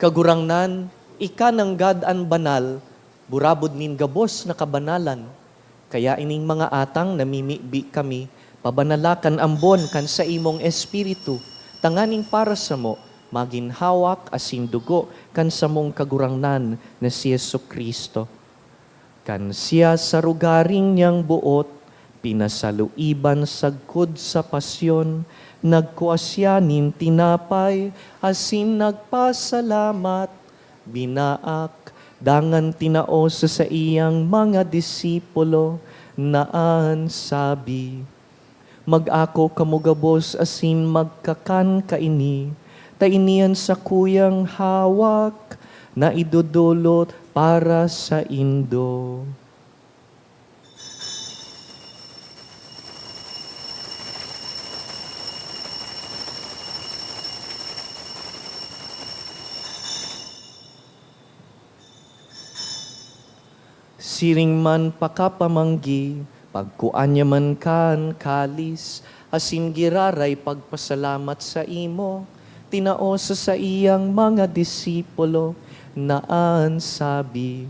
Kagurangnan, ika nanggad an banal, burabod nin gabos na kabanalan. Kaya ining mga atang namimibi kami, pabanala kan ambon kan saimong Espiritu, tanganing para samo magin hawak asin dugo kan samong Kagurangnan na si Jesu-Cristo. Kan siya sa rogaring niyang boot pinasaluiban sagkod sa pasyon, nagkua siya nin tinapay asin nagpasalamat, binaak, dangan tinao sa saiyang mga disipulo na an sabi, "Mag-ako kamo gabos asin magkakan kaini, ta ini an sakuyang hawak na idodolot para saindo." Siring man pakapamanggi, pagkua niya man kan kalis, asin giraray pagpasalamat saimo, tinao sa saiyang mga disipulo na an sabi,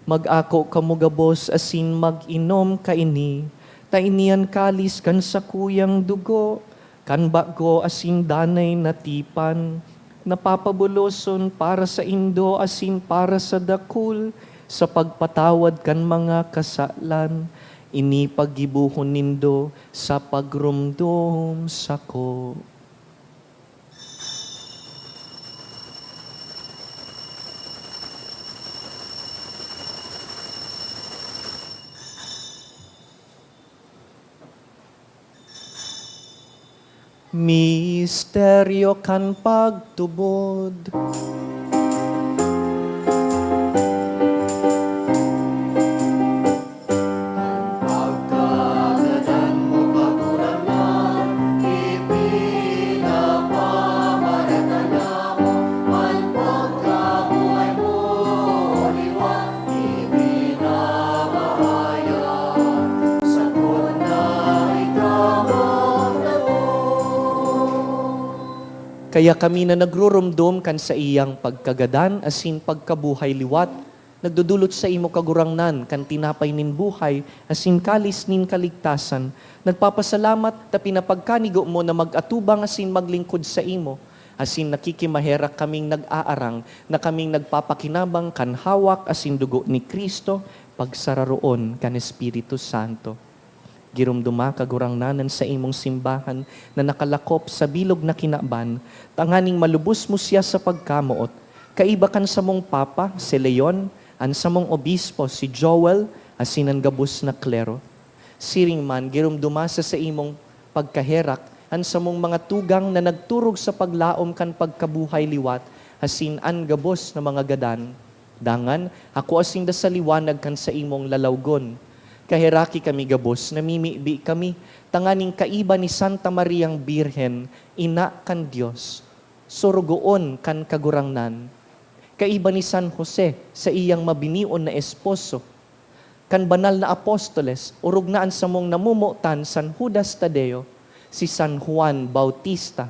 "Mag-ako kamo gabos asin mag-inom kaini, ta ini an kalis kan sakuyang dugo, kan bago asin danay na tipan, na papabuloson para saindo asin para sa dakul sa pagpatawad kan mga kasalan. Ini paggibohon nindo sa pagromdom sako." Misteryo kan pagtubod. An pagkagadan mo, Kagurangnan, ipinapamarata namo, an pagkabuhay mo liwat. Kaya kami na nagruromdom kan saiyang pagkagadan asin pagkabuhay liwat, nagdodolot saimo, Kagurangnan, kan tinapay nin buhay asin kalis nin kaligtasan. Nagpapasalamat ta pinapagkanigo mo na mag-atubang asin maglingkod saimo. Asin nakikimaherak kaming nag-aarang na kaming nagpapakinabang kan hawak asin dugo ni Cristo, pagsararoon kan Espiritu Santo. Giromdoma, Kagurangnan, an saimong simbahan na nakalakop sa bilog na kinaban, tanganing malubos mo siya sa pagkamoot, kaiba kan samong Papa, si Leon, an samong Obispo, si Joel, asin an gabos na klero. Siring man, giromdoma sa saimong pagkaherak an samong mga tugang na nagturog sa paglaom kan pagkabuhay liwat asin an gabos na mga gadan. Dangan, hakua sinda sa liwanag kan saimong lalawgon. Kaheraki kami gabos, namimibi kami, tanganing kaiba ni Santa Mariang Birhen, Ina kan Dios, sorogoon kan Kagurangnan. Kaiba ni San Jose, saiyang mabinion na esposo. kan banal na apostoles, orog na an samong namomotan, San Judas Tadeo, si San Juan Bautista,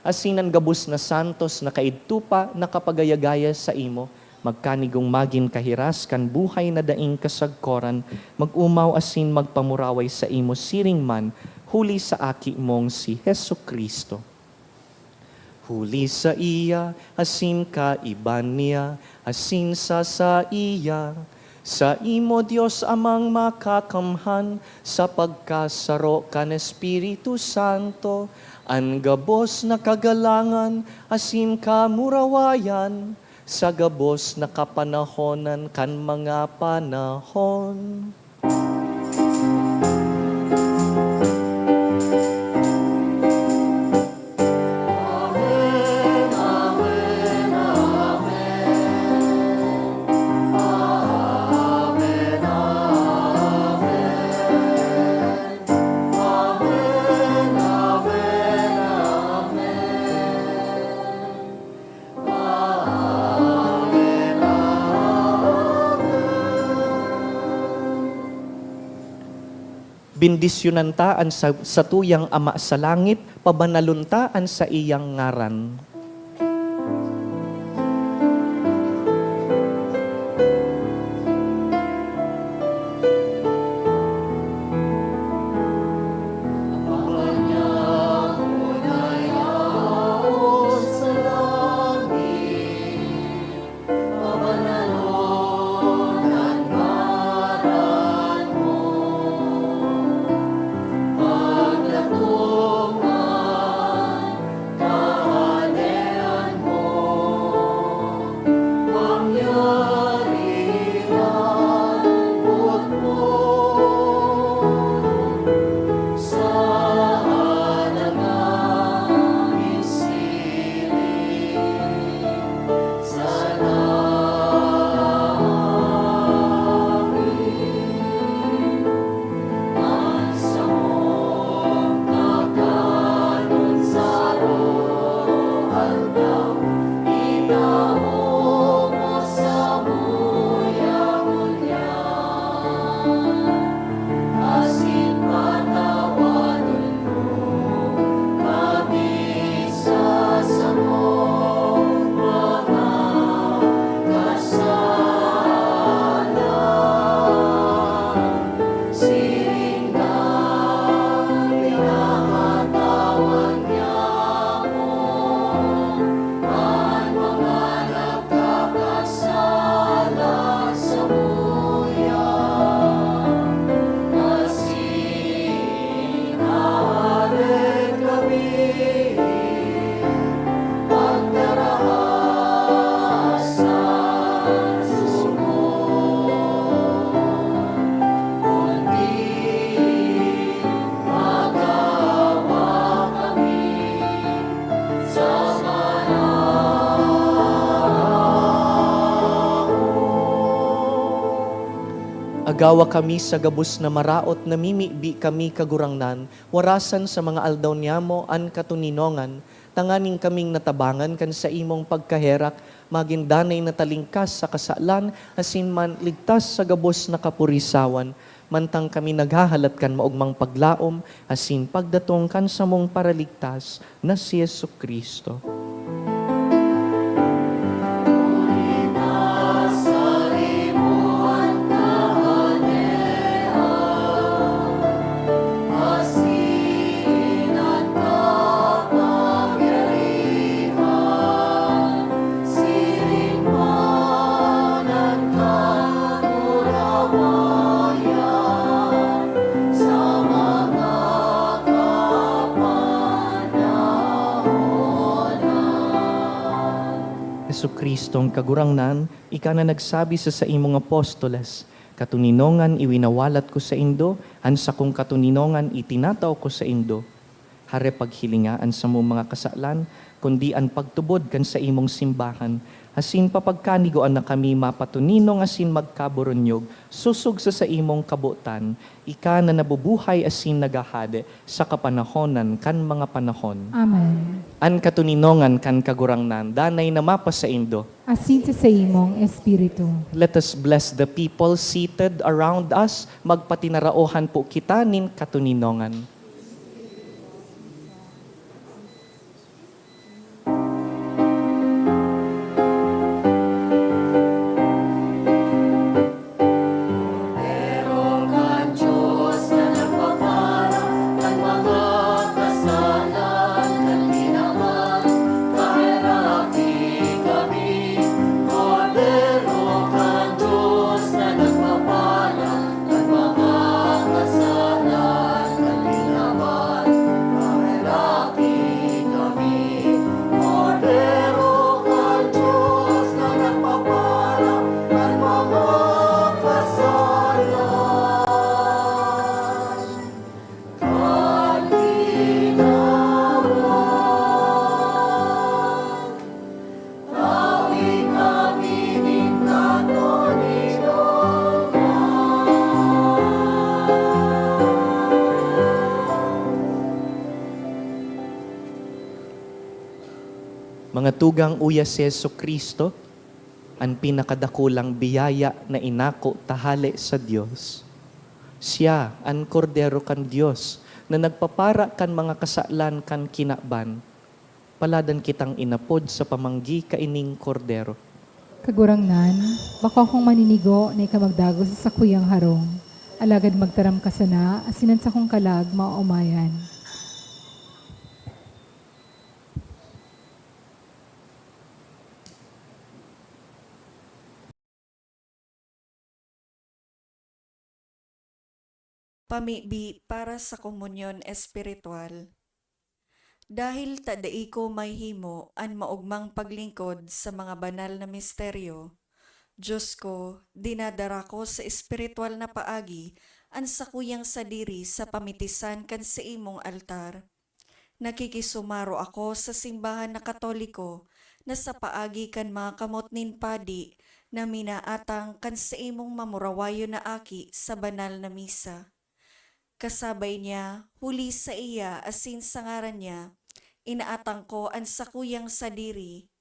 asin an gabos na santos na kaidto pa nakapagayagaya saimo, magkanigong magin kahiras kan buhay na daing kasagkoran, mag-omaw asin magpamuraway saimo siring man, huli sa Aki mong si Jesu-Cristo. Huli saiya, asin kaiba niya, asin sa saiya, saimo, Dios Amang Makakamhan, sa pagkasaro kan Espiritu Santo, an gabos na kagalangan asin kamurawayan, sa gabos na kapanahonan kan mga panahon. Bendisyonan ta an sa, satuyang Ama sa langit, pabanalon ta an saiyang ngaran. Agawa kami sa gabos na maraot, namimibi kami, Kagurangnan, warasan sa mga aldaw niyamo an katoninongan, tanganing kaming natabangan kan saimong pagkaherak, magin danay na talingkas sa kasalan, asin man ligtas sa gabos na kapurisawan, mantang kami naghahalat kan maogmang paglaom asin pagdatong kan samong Paraligtas na si Jesu-Cristo. Jesu-Cristong Kagurangnan, ika na nagsabi sa saimong apostoles, "Katoninongan iwinawalat ko saindo, an sakong katoninongan itinatao ko saindo." Are, paghilinga an samong mga kasalan, kundi an pagtubod kan saimong simbahan, asin papagkanigoan na kami mapatuninong asin magkaburunyog sosog sa saimong kabotan, ika na nabubuhay asin naghahade sa kapanahonan kan mga panahon. Amen. An katoninongan kan Kagurangnan danay na mapasaindo. Asin sa saimong espiritu. Let us bless the people seated around us. Magpatinaraohan po kita nin katoninongan. Mga tugang, uya si Jesu-Cristo, an pinakadakulang biyaya na inako ta hale sa Dios. Siya an Kordero kan Dios na nagpapara kan mga kasalan kan kinaban. Paladan kitang inapod sa pamanggi kaining Kordero. Kagurangnan, bako akong maninigo na ika magdagos sa sakuyang harong, alagad magtaram ka sana, asin an sakong kalag maomayan. Pamibi para sa komunyon espiritual. Dahil ta dai ko mahimo an maogmang paglingkod sa mga banal na misteryo, Dios ko, dinadara ko sa espiritual na paagi an sakuyang sadiri sa pamitisan kan saimong altar. Nakikisumaro ako sa simbahan na Katoliko na sa paagi kan mga kamot nin padi na minaatang kan saimong mamurawayon na aki sa banal na misa. Kasabay niya, huli saiya asin sa ngaran niya, inaatang ko an sakuyang sadiri.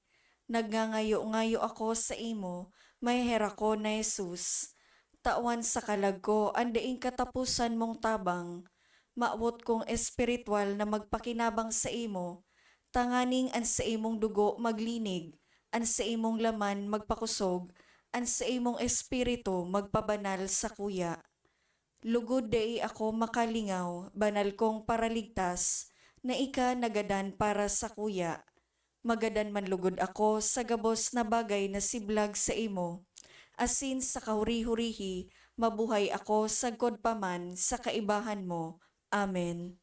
Nagngangayo-ngayo ako saimo, maheherak ko na Jesus. Tawan sa kalag ko an daing kataposan mong tabang. Mawot kong espiritual na magpakinabang saimo, tanganing an saimong dugo maglinig, an saimong laman magpakosog, an saimong espiritu magpabanal sakuya. Lugod dai ako makalingaw, banal kong Paraligtas, na ika nagadan para sakuya. Magadan man lugod ako sa gabos na bagay na siblag saimo, asin sa kahuri-hurihi mabuhay ako sagkod pa man sa kaibahan mo. Amen.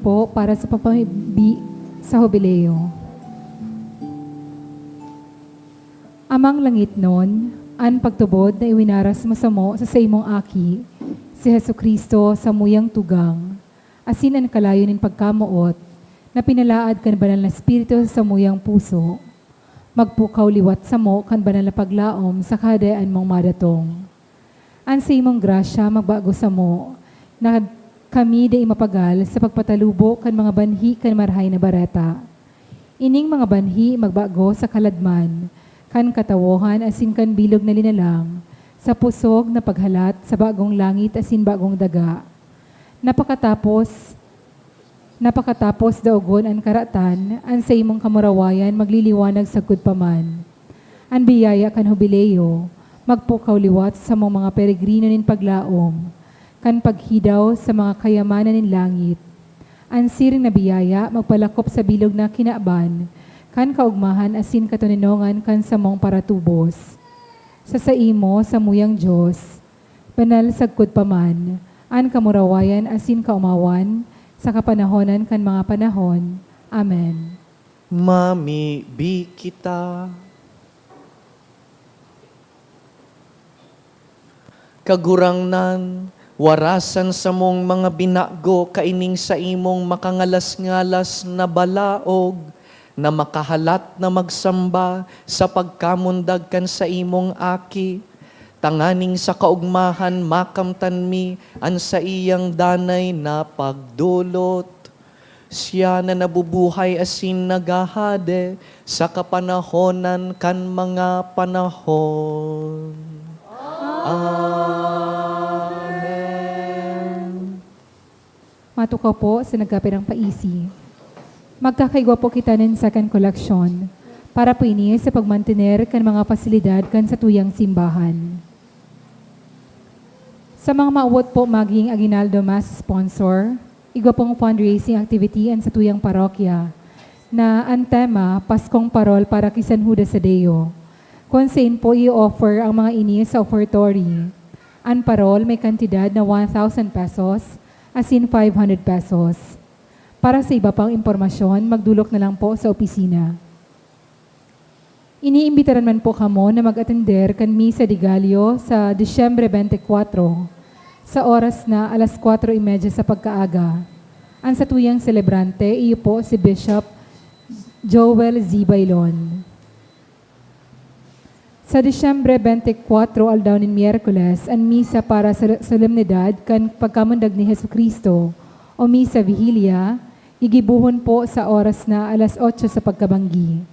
po para sa pagpamibi sa Hubileo. Amang langitnon, an pagtubod na iwinaras mo samo sa saimong Aki, si Jesu-Cristo, samuyang tugang, asin an kalayo nin pagkamoot na pinalaad kan Banal na Espiritu sa samuyang puso, magpukaw liwat samo kan banal na paglaom sa Kahadean mong madatong. An saimong grasya magbago samo, na kami dai mapagal sa pagpatalubo kan mga banhi kan Marahay na Bareta. Ining mga banhi magbago sa kaladman, kan katawohan asin kan bilog na linalang, sa pusog na paghalat sa bagong langit asin bagong daga. Napakatapos, napakatapos daogon an karatan, an saimong kamurawayan magliliwanag sagkod pa man. An biyaya kan Hubileo magpukaw liwat sa samong mga peregrino nin paglaom, kan paghidaw sa mga kayamanan nin langit. An siring na biyaya magpalakop sa bilog na kinaban kan kaogmahan asin katoninongan kan samong paratubos. Sa saimo, samuyang Dios, banal sagkod pa man, an kamurawayan asin kaomawan, sa kapanahonan kan mga panahon. Amen. Mamibi kita. Kagurangnan, warasan samong mga binago kaining saimong makangalas-ngalas na balaog, na makahalat na magsamba sa pagkamundag kan saimong Aki, tanganing sa kaogmahan makamtan mi an saiyang danay na pagdolot. Siya na nabubuhay asin naghahade sa kapanahonan kan mga panahon. Amen. Matukaw po sa nagkapirang paisi. Magkakaigwa po kita nin second collection para po ini sa pagmantener kan mga pasilidad kan satuyang simbahan. Sa mga maawot po maging aguinaldo mass sponsor, igwa pong fundraising activity an satuyang parokya na an tema, Paskong Parol para ki San Judas Tadeo. Kun sain po i-offer ang mga ini sa offertory. An parol may kantidad na one thousand pesos, asin five hundred pesos. Para sa iba pang impormasyon, magdolok na lang po sa opisina. Iniimbitaran man po kamo na mag-atender kan Misa de Gallo sa Disyembre twenty-four, sa oras na alas kwatro y media sa pagkaaga. An satuyang selebrante, iyo po si Bishop Joel Z. Bailon. Sa Disyembre twenty-four, aldaw nin Miyerkules, an misa para sa solemnidad kan pagkamundag ni Jesu-Cristo, o Misa Vigilia, gigibohon po sa oras na alas otso sa pagkabanggi.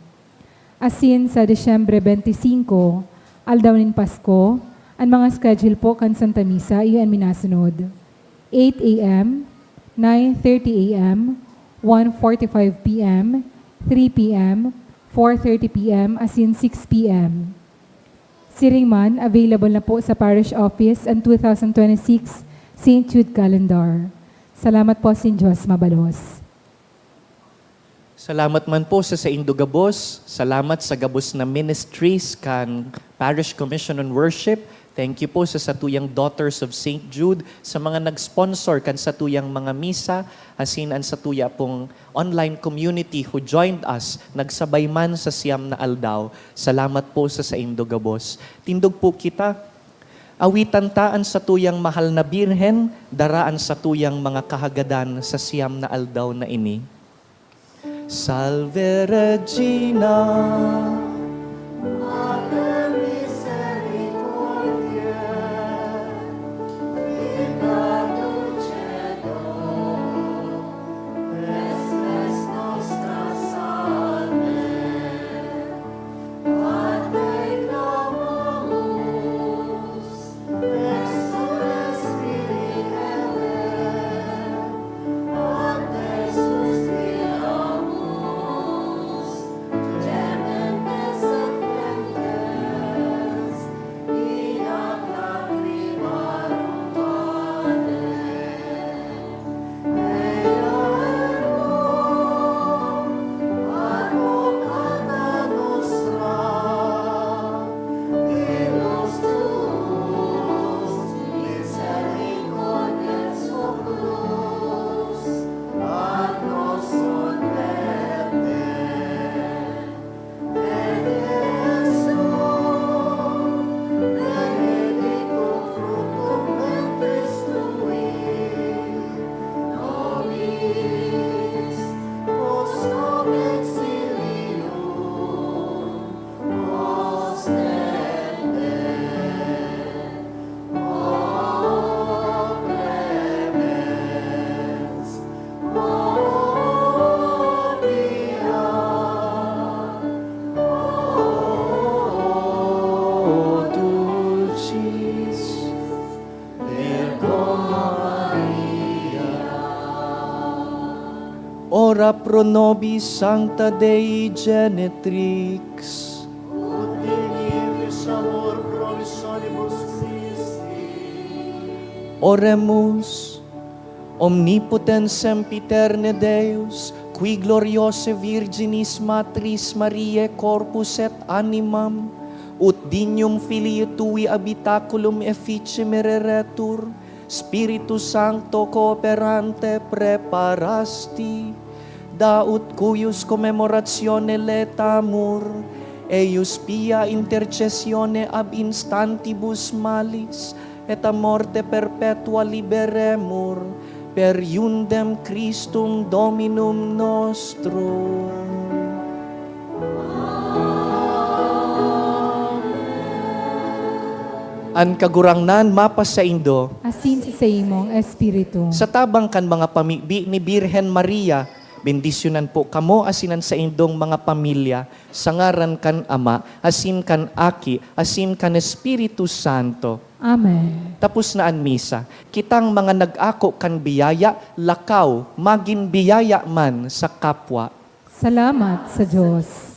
Asin sa Disyembre twenty-five, aldaw nin Pasko, an mga schedule po kan Santa Misa iyo an minasunod: eight A M, nine thirty A M, one forty-five P M, three P M, four thirty P M, asin six P M. Siring man, available na po sa parish office an two thousand twenty-six Saint Jude Calendar. Salamat po, asin Diyos mabalos. Salamat man po sa saindo gabos. Salamat sa gabos na ministries kan Parish Commission on Worship. Thank you po sa satuyang Daughters of Saint Jude, sa mga nag-sponsor kan satuyang mga misa, asin an satuya pong online community who joined us, nagsabay man sa siyam na aldaw. Salamat po sa saindo gabos. Tindog po kita. Awitan ta an satuyang mahal na Birhen, dara an satuyang mga kahagadan sa siyam na aldaw na ini. Salve Regina, Mater misericordiae, Vita dulcedo, Spes nostra salve, a te clamamus. Pro nobis Sancta Dei Genetrix. Ut digni efici amor promissionibus Christi. Oremus. Omnipotens sempiterne Deus, qui gloriose Virginis Matris Mariae corpus et animam, ut dignum filii tui habitaculum efficem ereretur, Spiritu Sancto cooperante preparasti, da ut cuius commemoratione laetamur, eius pia intercessione ab instantibus malis, et a morte perpetua liberemur, per iundem Christum Dominum nostrum. An Kagurangnan mapasaindo. Asin sa saimong espiritu. Sa tabang kan mga pamibi ni Birhen Maria, bendisyonan po kamo asin an saindong mga pamilya, sa ngaran kan Ama, asin kan Aki, asin kan Espiritu Santo. Amen. Tapos na an misa. Kitang mga nag-ako kan biyaya, lakaw, magin biyaya man sa kapwa. Salamat sa Diyos.